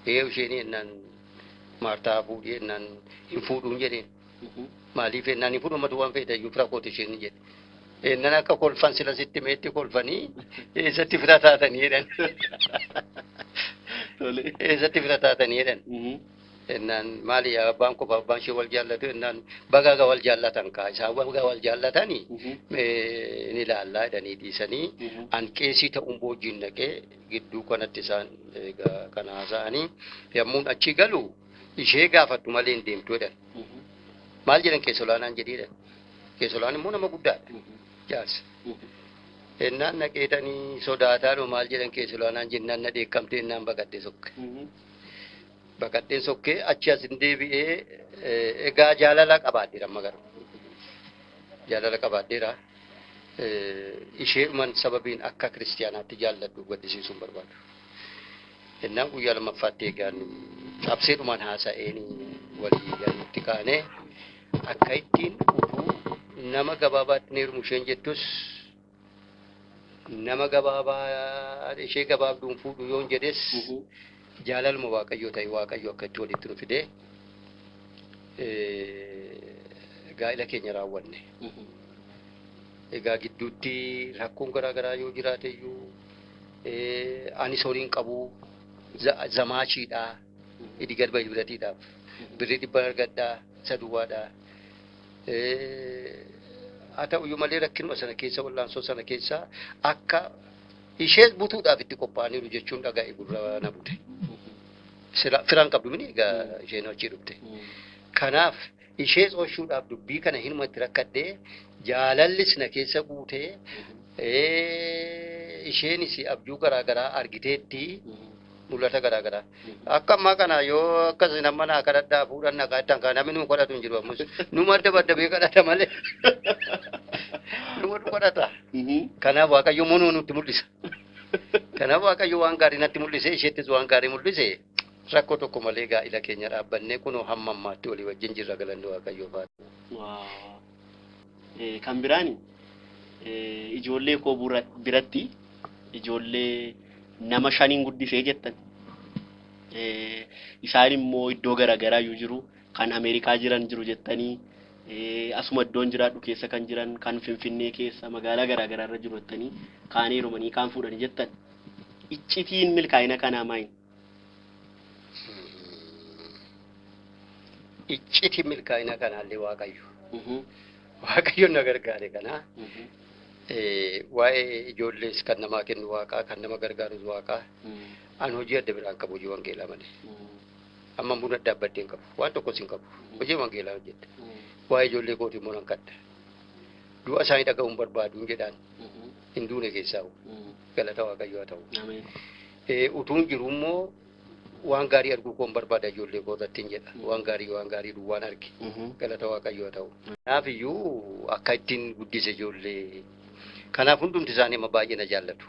Ee isheen ennaan Maartaa fuudhee ennaan hin fuudhuun jedheen. Maaliif ennaan hin fuudhu ammatu waan feete iyyuu fira kooti isheen jedhe. Ennaan akka kolfan sila sitti meetti kolfanii eessatti fira taatanii jedhan. Eessatti fira taatanii jedhan. Ennaan maali abbaan koo abbaan ishee wal jaallatu ennaan bagaaga wal jaallatan kaa isaan bagaa wal jaallatanii ni ilaallaa jedhanii dhiisanii an qeesii ta'uun boojjiin dhaqee gidduu kanatti isaan egaa kana haasa'anii yommuun achi galu ishee gaafadhu malee hin deemtu jedhan. Maal jedhan keessa olaanaan jedhiidha. Keessa olaanaan immoo nama guddaadha. Jaarsa. Ennaan naqeetanii sodaataadho maal jedhan keessulaanaan jennaan na dheekkamtee ennaan baqadhee sokke. Baqadheen sokkee achi as hin deebi'ee egaa jaalala qabaadheera amma garuu. Jaalala qabaadheera. Isheedhuman sababiin akka kiristiyaanaatti jaalladhu gaddisiisuu hin barbaadu. Ennaan guyyaa lammaffaatti egaan cabseedhumaan haasa'een walii galuutti kaanee akka ittiin utuu nama gabaabaatti ni heerumu isheen jettus nama gabaabaa ishee gabaabduun fuudhu yoon jedhes jaalaluma Waaqayyoo ta'e Waaqayyo akka itti walitti nu fidee gaa'ila keenya raawwanne. Egaa gidduutti rakkoon garaa garaa yoo jiraate iyyuu anis horiin qabu zamaachiidha. Idi garba ibratiidhaaf birrii dhibban argadhaa isa duwwaadha. Haa ta'u iyyuu malee rakkinuma sana keessa wal'aansoo sana keessa akka ishees butuudhaaf itti qophaa'aniiru jechuun dhaga'e gurra na bute. Firaan qabdu mini egaa isheen achii dhufte. Kanaaf ishees oolchuudhaaf dubbii kana hinuma itti rakkadhee jaalallis na keessa guutee isheenis abjuu garaa garaa argiteetti mul'ata garaa garaa. Akka ammaa kana yoo akkas nama naa kadhadhaa fuudhan na kadhatan kan namni nu kadhatu hin jiru ammas. Numa adda baddabee kadhata malee. Numa kadhata. Kanaaf Waaqayyo immoo nutti mul'isa. Kanaaf Waaqayyo waan gaarii natti mul'ise isheettis waan gaarii mul'ise. Rakkoo tokko malee gaa'ila keenya dhaabbannee kunoo hamma ammaatti walii wajjin jirra galanni Waaqayyoof haa ta'u. Kan biraan ijoollee koo biratti ijoollee nama shaniin guddisee jettan. Isaan immoo iddoo garaagaraa iyyuu jiru kan Ameerikaa jiran jiru jettanii asuma iddoon jiraadhu keessa kan jiran kan Finfinnee keessa magaalaa garaagaraa irra jiru jettanii kaan heerumanii kaan fuudhanii jettan. Iccitiin milkaa'ina kanaa maali? Iccitiin milkaa'ina kanaallee Waaqayyo. Waaqayyo na gargaare kana. Waa'ee ijoollees kan namaa kennu Waaqaa kan nama gargaarus Waaqaa. An hojii adda biraan qabu hojii wangeelaa malee. Amma buna dhaabbadhee hin qabu waan tokkos hin qabu hojii wangeelaa hojjedha. Waa'ee ijoollee kootii immoo nan kadha. Du'a isaanii dhaga'uun barbaadu hin jedhaan hin duune keessaa galata Waaqayyoo haa ta'u. Utuun jiru immoo waan gaarii arguu koon barbaada ijoollee koo irratti hin jedha. Waan gaarii duwwaan arge galata Waaqayyoo haa ta'u. Kanaaf iyyuu akka ittiin guddise ijoollee. Kanaaf hundumti isaanii amma baay'ee na jaallatu.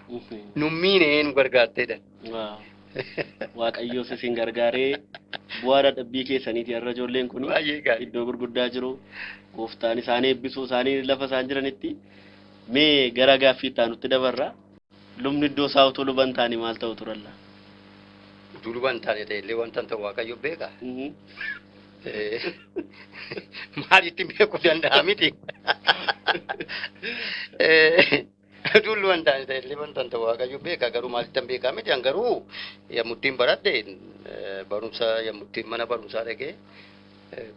Nummiinee nu gargaarteedha. Waaqayyoos isin gargaaree bu'aa dadhabbii keessaniiti har'a ijoolleen kun iddoo gurguddaa jiru. Gooftaan isaanii eebbisuu isaanii lafa isaan jiranitti mee gara gaaffii itti aanutti dabarra. Lubni iddoo isaa utuu luban taane maal ta'u turalla? Utuu luban taane ta'ellee wanta ta'u Waaqayyo beeka. Maalitti beekuu danda'a miti? Utuu luban taane ta'ellee wanta ta'u Waaqayyo beeka garuu maalitti beekaa miti? An garuu yommuu ittiin baradhe barumsa yommuu ittiin mana barumsaa dhaqee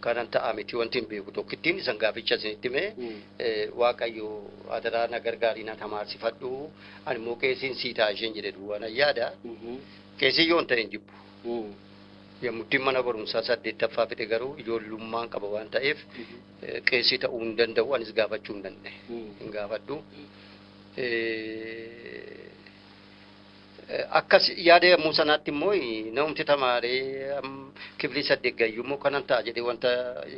kanan ta'a miti wanti hin beeku tokkittiin isan gaaficha isinitti hime Waaqayyo adaraa na gargaarii na tamaarsifadhu ani immoo qeesiin sii ta'a isheen jedhe duwwaa nan yaada. Qeesii yoon ta'e hin jibbu. Yommuu ittiin mana barumsaa 8ffaa fide garuu ijoollummaan qaba waan ta'eef qeesii ta'uu hin danda'u anis gaafachuu hin danda'e. Hin gaafadhu. Akkas yaada yommuu sanaatti immoo namumti tamaaree kiflii 8 gayyuu immoo kanan ta'a jedhee wanta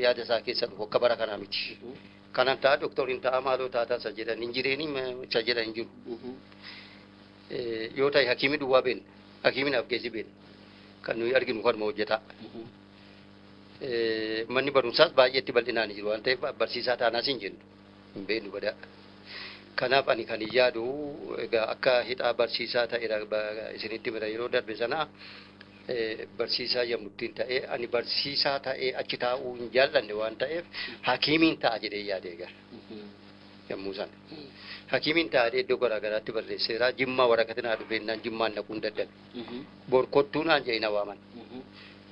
yaada isaa keessa dhufu akka bara kanaa miti. Kanan ta'a doktoriin ta'a maaloo taataa isa jedhan hin jireenii isa jedhan hin jiru. Yoo ta'e hakiimii duwwaa beekna. Hakiimiin af geessi beekna. Kan nuyi arginu kanuma hojjetaa. Manni barumsaas baay'eetti bal'inaan jiru waan ta'eef barsiisaa taanaas hin jennu. Hin beeknu badaa. Kanaaf ani kan hin yaadu egaa akka hidhaa barsiisaa ta'eera isinitti bira yeroo darbe sana barsiisaa yommuu ittiin ta'e ani barsiisaa ta'ee achi taa'uu hin jaallanne waan ta'eef hakiimiin ta'a jedhee yaade egaa yommuu sana. Hakiimiin ta'a jedhee iddoo garaa garaatti barreesseera. Jimmaa waraqati naa dhufeennaan jimmaan naquun dadhabe. Borkottuu naan jedhe na waaman.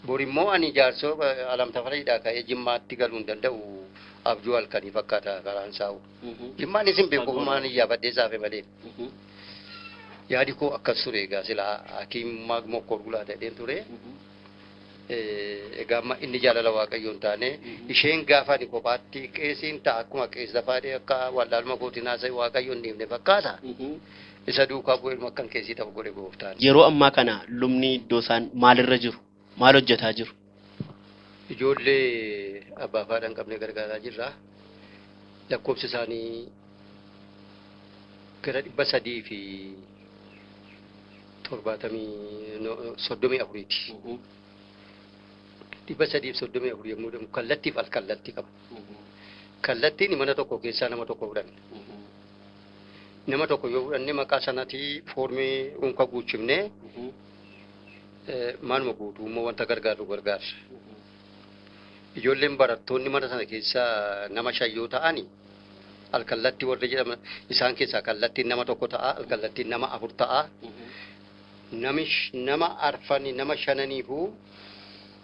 Bor immoo ani jaarsoo alamtafariidhaa ka'ee jimmaatti galuu hin danda'u. Abjuu halkanii fakkaata karaan saa'u. Jimmaan isin beeku kumaan iyyaafadhee saafe malee. Yaadi koo akkas ture egaa silaa hakiimummaa mokkorgulaa ta'een ture. Egaa amma inni jaalala Waaqayyoo hin taane isheen gaafa ani kophaatti qeesiin ta'a akkuma qees lafaadhee akka wallaalma kootiin haasa'e Waaqayyoon hin dhiifne fakkaata. Isa duukaa bu'ee akkan qeesii ta'u godhe gooftaan. Yeroo ammaa kana lubni iddoo isaan maalirra jiru? Maal hojjetaa jiru? Ijoollee abbaa fi haadha hin qabne gargaaraa jirra. Lakkoofsi isaanii gara 334ti. 334 yommuu jedhamu kallattiif al kallattii qaba. Kallattiin mana tokko keessaa nama tokko fudhanne. Nama tokko yoo fudhanne maqaa sanaatii foormii unka guuchifnee maaluma guutuu immoo wanta gargaaru gargaarra. Ijoolleen barattoonni mana sana keessaa nama 5 yoo ta'ani alkallattii warri jedhaman isaan keessaa kallattiin nama tokko ta'a, alkallattiin nama 4 ta'a. Nama 4 nama 5niifuu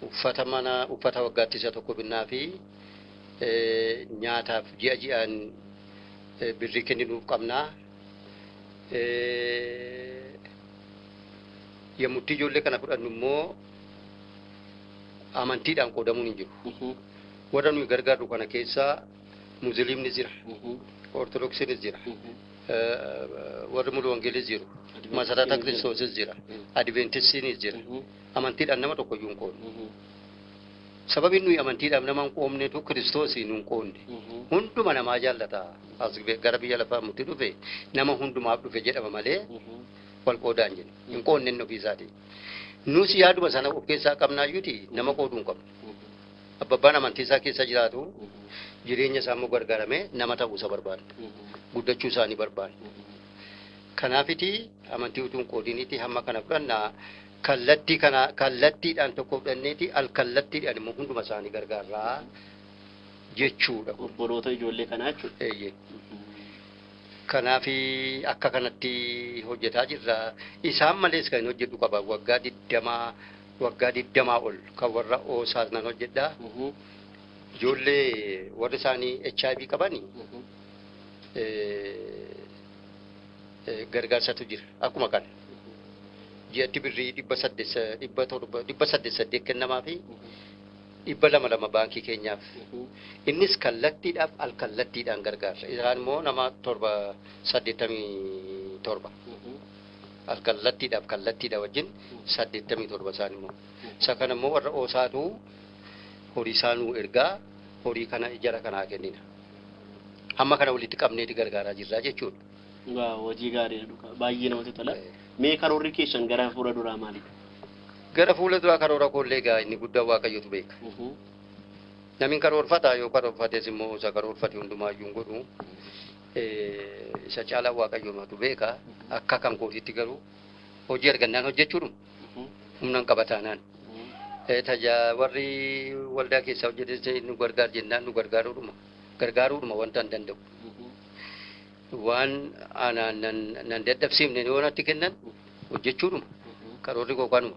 uffata mana uffata waggaatti isa tokko binnaa fi nyaataaf ji'a ji'aan birrii kenninuuf qabnaa. Yommuu ijoollee kana fudhannu immoo amantiidhaan qoodamuun hin jiru. Warra nuyi gargaarru kana keessaa Musliimni jira, Ortodoksiinis jira, warri Mulu Wangeelis jiru, Masarata Kiristoosis jira, Adiventistiinis jira. Amantiidhaan nama tokko iyyuu hin qoodne. Sababiin nuyi amantiidhaan nama hin qoodnetu Kiristoosii nu hin qoodne. Hunduma namaa jaallata. As gara biyya lafaa mutti dhufe nama hundumaaf dhufe jedhama malee wal qoodaan jennu. Hin qoodne inni ofii isaatii. Nus yaaduma sana of keessaa qabnaayyuuti nama qooduu hin qabnu. Abbaan amantii isaa keessa jiraatu jireenya isaa immoo gargaaramee nama ta'uu isa barbaada. Guddachuu isaanii barbaada. Kanaafiti amantii utuu hin qoodiniiti hamma kana fudhannaa kallattii kana kallattiidhaan tokko fudhanneeti al kallattiidhaan immoo hunduma isaanii gargaarraa jechuudha. Obboloota ijoollee kanaa jechuudha. Eeyyee. Kanaafi akka kanatti hojjetaa jirra. Isaan malees kan hojjedhu qaba. Waggaa 20 ol kan warra oosaas nan hojjedha. Ijoollee warri isaanii HIV qabani gargaarsatu jira. Akkuma kana. Ji'atti birrii 800 700 808 kennamaa fi 200 baankii keenyaaf. Innis kallattiidhaaf al kallattiidhaan gargaarsa. Isaan immoo nama 787. Al kallattiidhaaf kallattiidha wajjin 87 isaan immoo. Isa kana immoo warra oosaatu horii isaanuu ergaa horii kana jara kanaa kennina. Hamma kana walitti qabneeti gargaaraa jirra jechuudha. Waa hojii gaariidha dhugaa baay'ee namatti tola. Mee karoorri keessan gara fuula duraa maalidha? Gara fuula duraa karoora koollee egaa inni guddaan Waaqayyotu beeka. Namni karoorfata yoo karoorfates immoo isa karoorfate hundumaayyuu hin godhu. Isa caalaa Waaqayyoomatu beeka. Akka kan kootiitti garuu hojii argannaan hojjechuudhuma. Humna hin qabataanaan. Warri waldaa keessaa hojjetes nu gargaar jennaan nu gargaaruudhuma. Gargaaruudhuma wanta hin danda'u. Waan anaan nan dadhabsiifne yoo natti kennan hojjechuudhuma. Karoorri koo kanuma.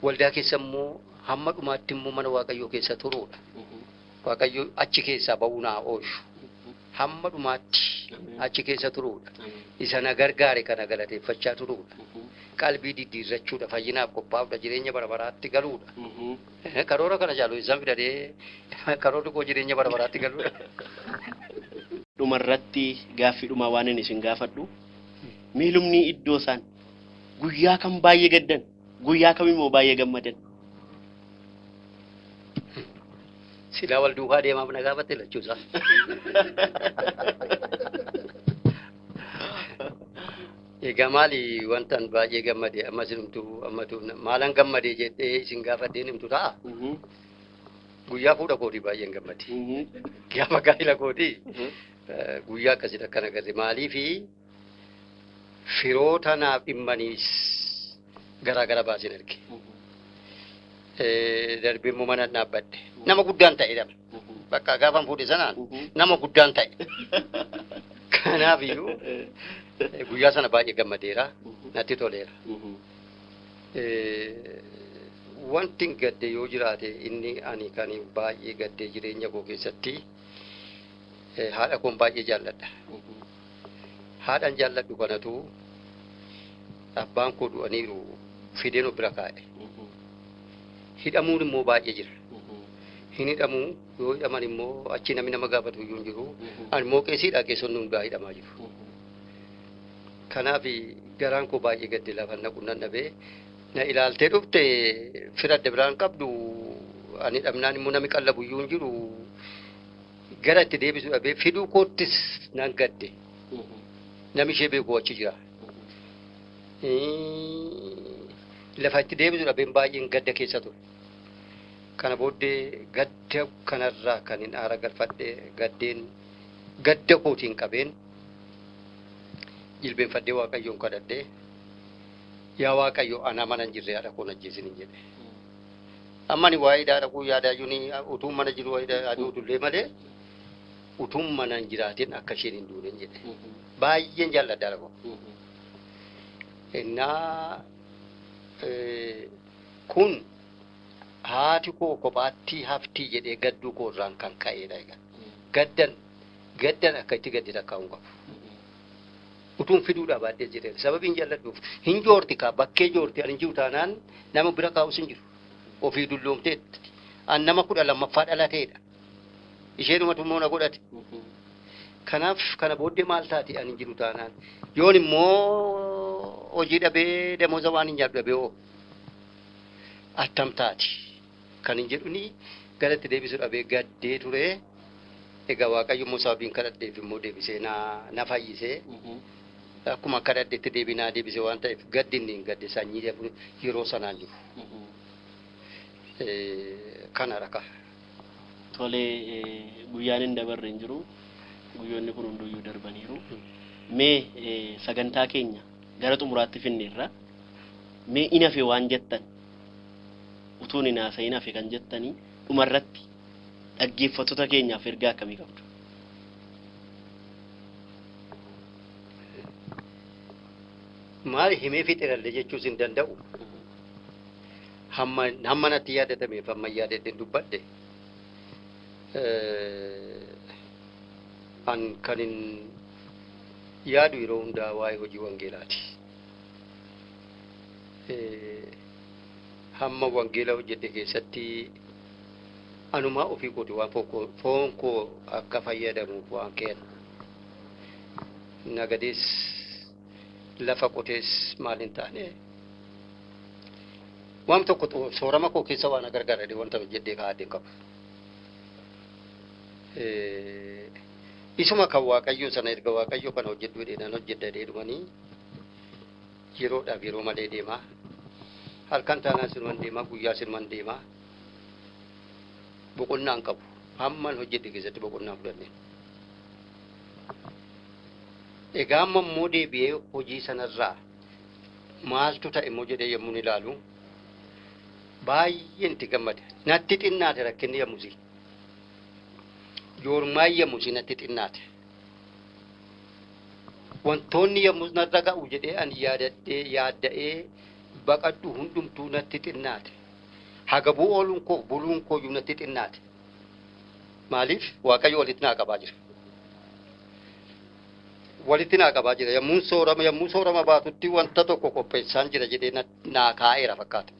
Waldaa keessa immoo hamma dhumaatti immoo mana Waaqayyoo keessa turuudha. Waaqayyo achi keessaa ba'uu naa oolchu. Hamma dhumaatti achi keessa turuudha. Isa na gargaare kana galateeffachaa turuudha. Qalbii diddiirrachuudha. Fayyinaaf qophaa'uudha. Jireenya bara baraatti galuudha. Karoora kana caalu isaan fidadee karoorri koo jireenya bara baraatti galuudha. Dhumarratti gaaffii dhumaa waan inni isin gaafadhu. Mee lubni iddoo isaan guyyaa kam baay'ee gaddan guyyaa kam immoo baay'ee gammadan? Silaa wal duukaa deemaaf na gaafatte lachuusaa. Egaa maali wantan baay'ee gammade amma isinumtu ammatu maalan gammade jedhee isin gaafadheen himtu ta'a. Guyyaa fuudha kootii baay'een gammade. Gaafa gaa'ela kootii guyyaa akkasitti akkana agarre maaliifi firoota naaf dhimmaniis garaa gara baasin arge. Darbee immoo mana dhaabbadhe. Nama guddaan ta'e dha. Bakka gaafan fuudhe sanaan nama guddaan ta'e. Kanaaf iyyuu guyyaa sana baay'ee gammadeera. Natti toleera. Wanti gadde yoo jiraate inni ani kan baay'ee gadde jireenya koo keessatti haadha koon baay'ee jaalladha. Haadhan jaalladhu kanatu abbaan koo du'aniiru Fideen of bira kaa'e. Hidhamuun immoo baay'ee jira. Hin hidhamuu yoo hidhaman immoo achi namni nama gaafatu iyyuu hin jiru. Ani immoo qeesiidha qeessonni hundaa hidhamaa jiru. Kanaaf garaan koo baay'ee gadde lafa naqu nan dhabee na ilaaltee dhufte fira adda biraan qabdu ani dhabnaan immoo namni qallabu iyyuu hin jiru. Gara itti deebisu dhabee fiduu koottis nan gadde. Namni ishee beeku achi jira. Lafa itti deebisu dhabeen baay'een gadda keessa ture. Kana booddee gadda kanarraa kan hin aara galfadhe gaddeen gadda kootiin qabeen jilbeenfadhee Waaqayyoon kadhadhee yaa Waaqayyo ana mana hin jirre haadha koo na ajjeesin hin jedhe. Amma ani waa'ee haadha koo yaadaa jiru utuu mana jiru waa'ee aduu tullee malee utuu mana hin jiraatin akka isheen hin duune hin jedhe. Baay'een jaalladha haadha koo. Innaa kun haati koo kophaatti haftii jedhee gadduu koo irraan kan ka'edha egaa. Gaddan gaddan akka itti gaddi takkaa'uu qabu. Utuun fiduudhaa baadhee jedhee sababiin jaalladhuuf hin joorti kaa bakkee joorti ani jiru taanaan nama bira kaa'us hin jiru. Ofii dulloomteetti. An nama 12ffaa dhalateedha. Isheenumatu immoo na godhate. Kanaaf kana booddee maal taati ani jiru taanaan. Yoon immoo hojii dhabee damooza waan hin nyaadhu dhabee hoo attam taati. Kan hin jedhuni gara itti deebisu dhabee gaddee ture. Egaa Waaqayyo immoo sababiin kadhadheef immoo deebisee na fayyisee. Akkuma kadhadheetti deebii naa deebisee waan ta'eef gaddi inni hin gadde sanyii yeroo sanaan jiru. Kana raka. Tolee guyyaan hin dabarre hin jiru. Guyyoonni kun hunduyyuu darbaniiru. Mee sagantaa keenya gara xumuraatti finneerra. Mee in hafe waan jettan utuun hin haasa'iin hafe kan jettanii dhumarratti dhaggeeffattoota keenyaaf ergaa akkamii qabdu? Maal himee fixeerallee jechuus hin danda'u. Hamma natti yaadatameef hamma yaadadheen dubbadhe. An kan hin yaadu yeroo hundaa waa'ee hojii wangeelaati. Hamma wangeela hojjedhe keessatti anumaa ofii kooti waan foon koo akka fayyadamuuf waan kennu. Nagadees lafa qotees maal hin taane waan tokko soorama koo keessa waan gargaarade wanta hojjedhee kaa'adhee qabu. Isuma kan Waaqayyoo sana erga Waaqayyoo kana hojjedhu jedhee hojjedha dhumanii yeroodhaaf yeroo malee deemaa. Halkan taanaan sinuman deemaa guyyaa sinuman deemaa. Boqonnaan qabu. Hamman hojjedhe keessatti boqonnaa fudhanne. Egaa amma immoo deebi'ee hojii sanarraa maaltu ta'e immoo jedhee yommuu ilaalu baay'een itti gammade. Natti xinnaate rakkinni yommusii. Joormaan yommusii natti xinnaate. Wantoonni yommus narra ga'u jedhee ani yaadadhee yaadda'ee baqadhu hundumtuu natti xinnaate. Hagabuu ooluun koo buluun koo iyyuu natti xinnaate. Maaliif Waaqayyo walitti naa qabaa jira. Walitti naa qabaa jira. Yommuu soorama baatutti wanta tokko qopheessaan jira jedhee naa kaa'eera fakkaata.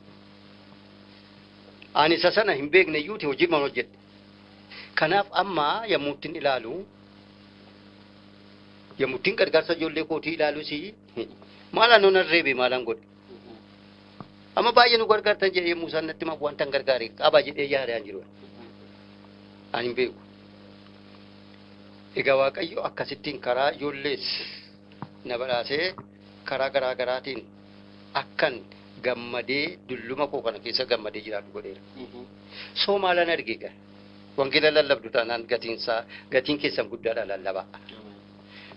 Ani isa sana hin beekne iyyuuti hojii mana hojjedhe. Kanaaf amma yommuu ittiin ilaalu yommuu ittiin gargaarsa ijoollee kootii ilaalus maalaan nun reebe maalaan godhe. Amma baay'ee nu gargaartan jedhee yommuu isaan natti himan wanta hin gargaare qaba jedhee yaadaan jiru. Ani hin beeku. Egaa Waaqayyo akkasittiin karaa ijoollees na badhaasee karaa garaa garaatiin akkan gammadee dulluma koo kana keessa gammadee jiraatu godheera. Soo maalaan arge egaa? Wangeela lallabdu taanaan gatiin keessan guddaadha lallabaa.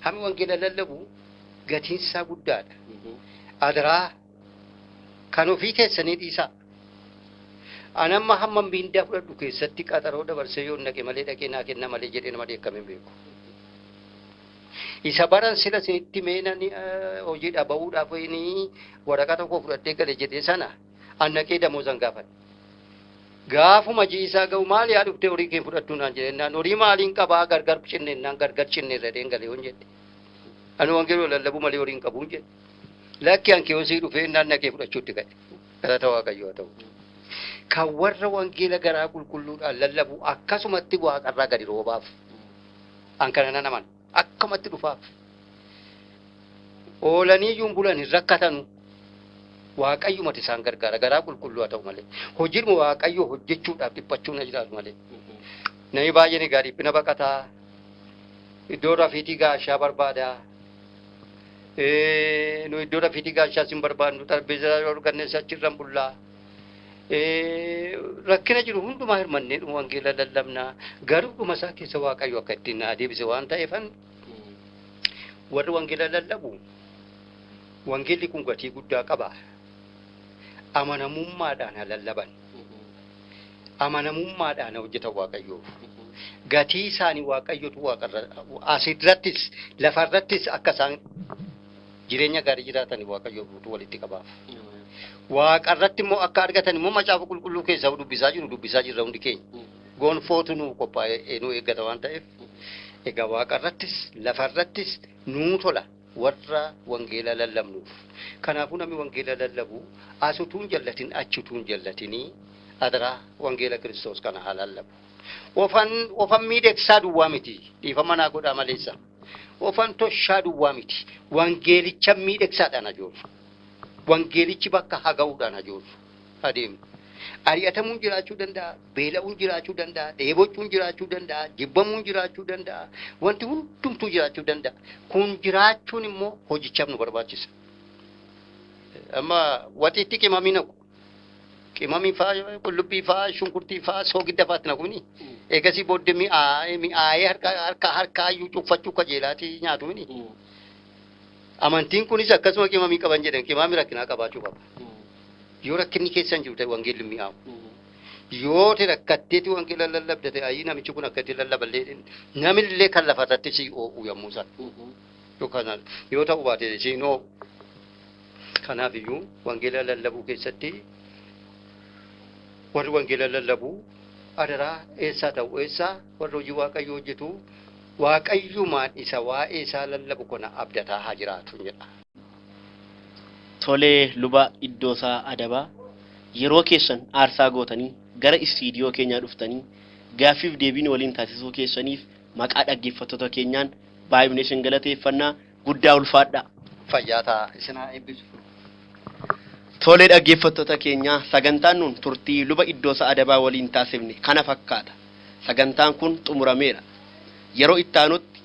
Hammi wangeela lallabu gatiinsaa guddaadha. Adaraa kan ofii keessanii dhiisaa. Ani amma hamma miindaa fudhadhu keessatti qaxaroo dabarsee yoo naqe malee dhaqee naa kenna malee jedhee nama dheekkame hin beeku. Isa baran sila isinitti meenani hojii dhaba'uudhaaf waraqaa tokko fudhadhee gale jedhee sana an naqee damoozan gaafadhe. Gaafuma ji'isaa ga'u maal yaa dhuftee horii kee fudhattu naan jedhe naan horii maaliin qabaa gargar cinne naan gargar cinne irra dheen galee hon jedhe. Ani wangeeloo lallabuu malee horii hin qabu jedhe. Lakki an kiyoosii dhufee naan naqee fudhachuutti ka'e. Galata Waaqayyoo haa ta'u. Kan warra wangeela garaa qulqulluudhaan lallabu akkasumatti waaqarraa gadi roobaaf. An kana nan amana. Akkamatti dhufaaf. Oolanii iyyuu hin bulan hin rakkatanu. Waaqayyumatu isaan gargaara garaa qulqulluu haa ta'u malee. Hojiin Waaqayyoo hojjechuudhaaf dhiphachuun na jiraatu malee. Namni baay'een egaa dhiphina baqataa. Iddoo rafiitii gaashaa barbaada. Nu iddoo rafiitii gaashaa sin barbaadnu xarbeezaa yoo argannes achirran bullaa. Rakkina jiru hundumaa hirmannee dhuma wangeela lallabnaa. Garuu dhuma isaa keessa Waaqayyo akka ittiin na adeemsise waan ta'eefan warri wangeela lallabu wangeelli kun gatii guddaa qaba. Amanamummaadhaan haa lallaban. Amanamummaadhaan haa hojjetan Waaqayyoof. Gatii isaanii Waaqayyotu waaqarra asirrattis lafarrattis akka isaan jireenya gaarii jiraatan Waaqayyo guutuu walitti qabaaf. Waaqarratti immoo akka argatan immoo macaafa qulqulluu keessaa dubbisaa jiru dubbisaa jirra hundi keenya. Gonfootu nuu qophaa'ee nu eeggata waan ta'eef. Egaa waaqarrattis lafarrattis nuu tola warra wangeela lallabnuuf. Kanaafuu namni wangeela lallabu as utuu hin jallatin achi utuu hin jallatinii adaraa wangeela Kiristoos kana haa lallabu. Ofan miidhagsaa duwwaa miti dhiifama naa godhaa maleessa. Ofan toshaa duwwaa miti wangeelicha miidhagsaadhaan ajoofu. Wangeelichi bakka haga'uudhaan ajoofu adeemu. Ari'atamuun jiraachuu danda'a, beela'uun jiraachuu danda'a, dheebochuun jiraachuu danda'a, jibbamuun jiraachuu danda'a, wanti hundumtuu jiraachuu danda'a. Kun jiraachuun immoo hojichaaf nu barbaachisa. Amma waxiitti qimamii naqu. Qimamii fa'aa, qullubbii fa'aa, shunkurtii fa'aa, soogidda fa'aatti naqu. Eegasii booddee mi'aayee harka harkaayyuu cuuffachuu kajeelaatii nyaatu. Amantiin kunis akkasuma qimamii qaban jedhan qimamii rakkinaa qabaachuu qaba. Yoo rakkinni keessa hin jiru ta'e wangeelli mi'aawu. Yoo te rakkatteeti wangeela lallabda ta'e ayi namichi kun akkatti lallaballee namillee kan lafarratti si oo'u yommuu sana. Yookaan yoo ta'u baate si hin oo'u. Kanaaf iyyuu wangeela lallabuu keessatti warri wangeela lallabuu adaraa eessaa ta'u eessaa warri hojii Waaqayyoo hojjetu Waaqayyumaan isa waa'ee isaa lallabu kana abdataa haa jiraatu jedha. Tolee luba Iddoosaa Adabaa yeroo keessan aarsaa gootanii gara istiidiyoo keenyaa dhuftanii gaaffiif deebiin waliin taasisuu keessaniif maqaa dhaggeeffattoota keenyaan baay'inee isin galateeffannaa guddaa ulfaadha. Fayyaa ta'a isin haa eebbisu. Tolee dhaggeeffattoota keenyaa sagantaan nun turtii luba Iddoosaa Adabaa waliin taasifne kana fakkaata. Sagantaan kun xumurameera. Yeroo itti aanutti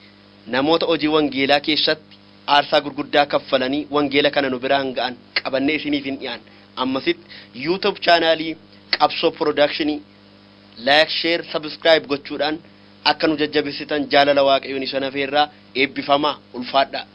namoota hojii wangeelaa keessatti aarsaa gurguddaa kaffalanii wangeela kana nu biraan ga'an qabannee isiniif hin dhiyaan. Ammasitti YouTube chaanaalii Qabsoo Production like, share, subscribe gochuudhaan akka nu jajjabeessitan jaalala Waaqayyoon isa nafeerraa eebbifamaa ulfaadhaa.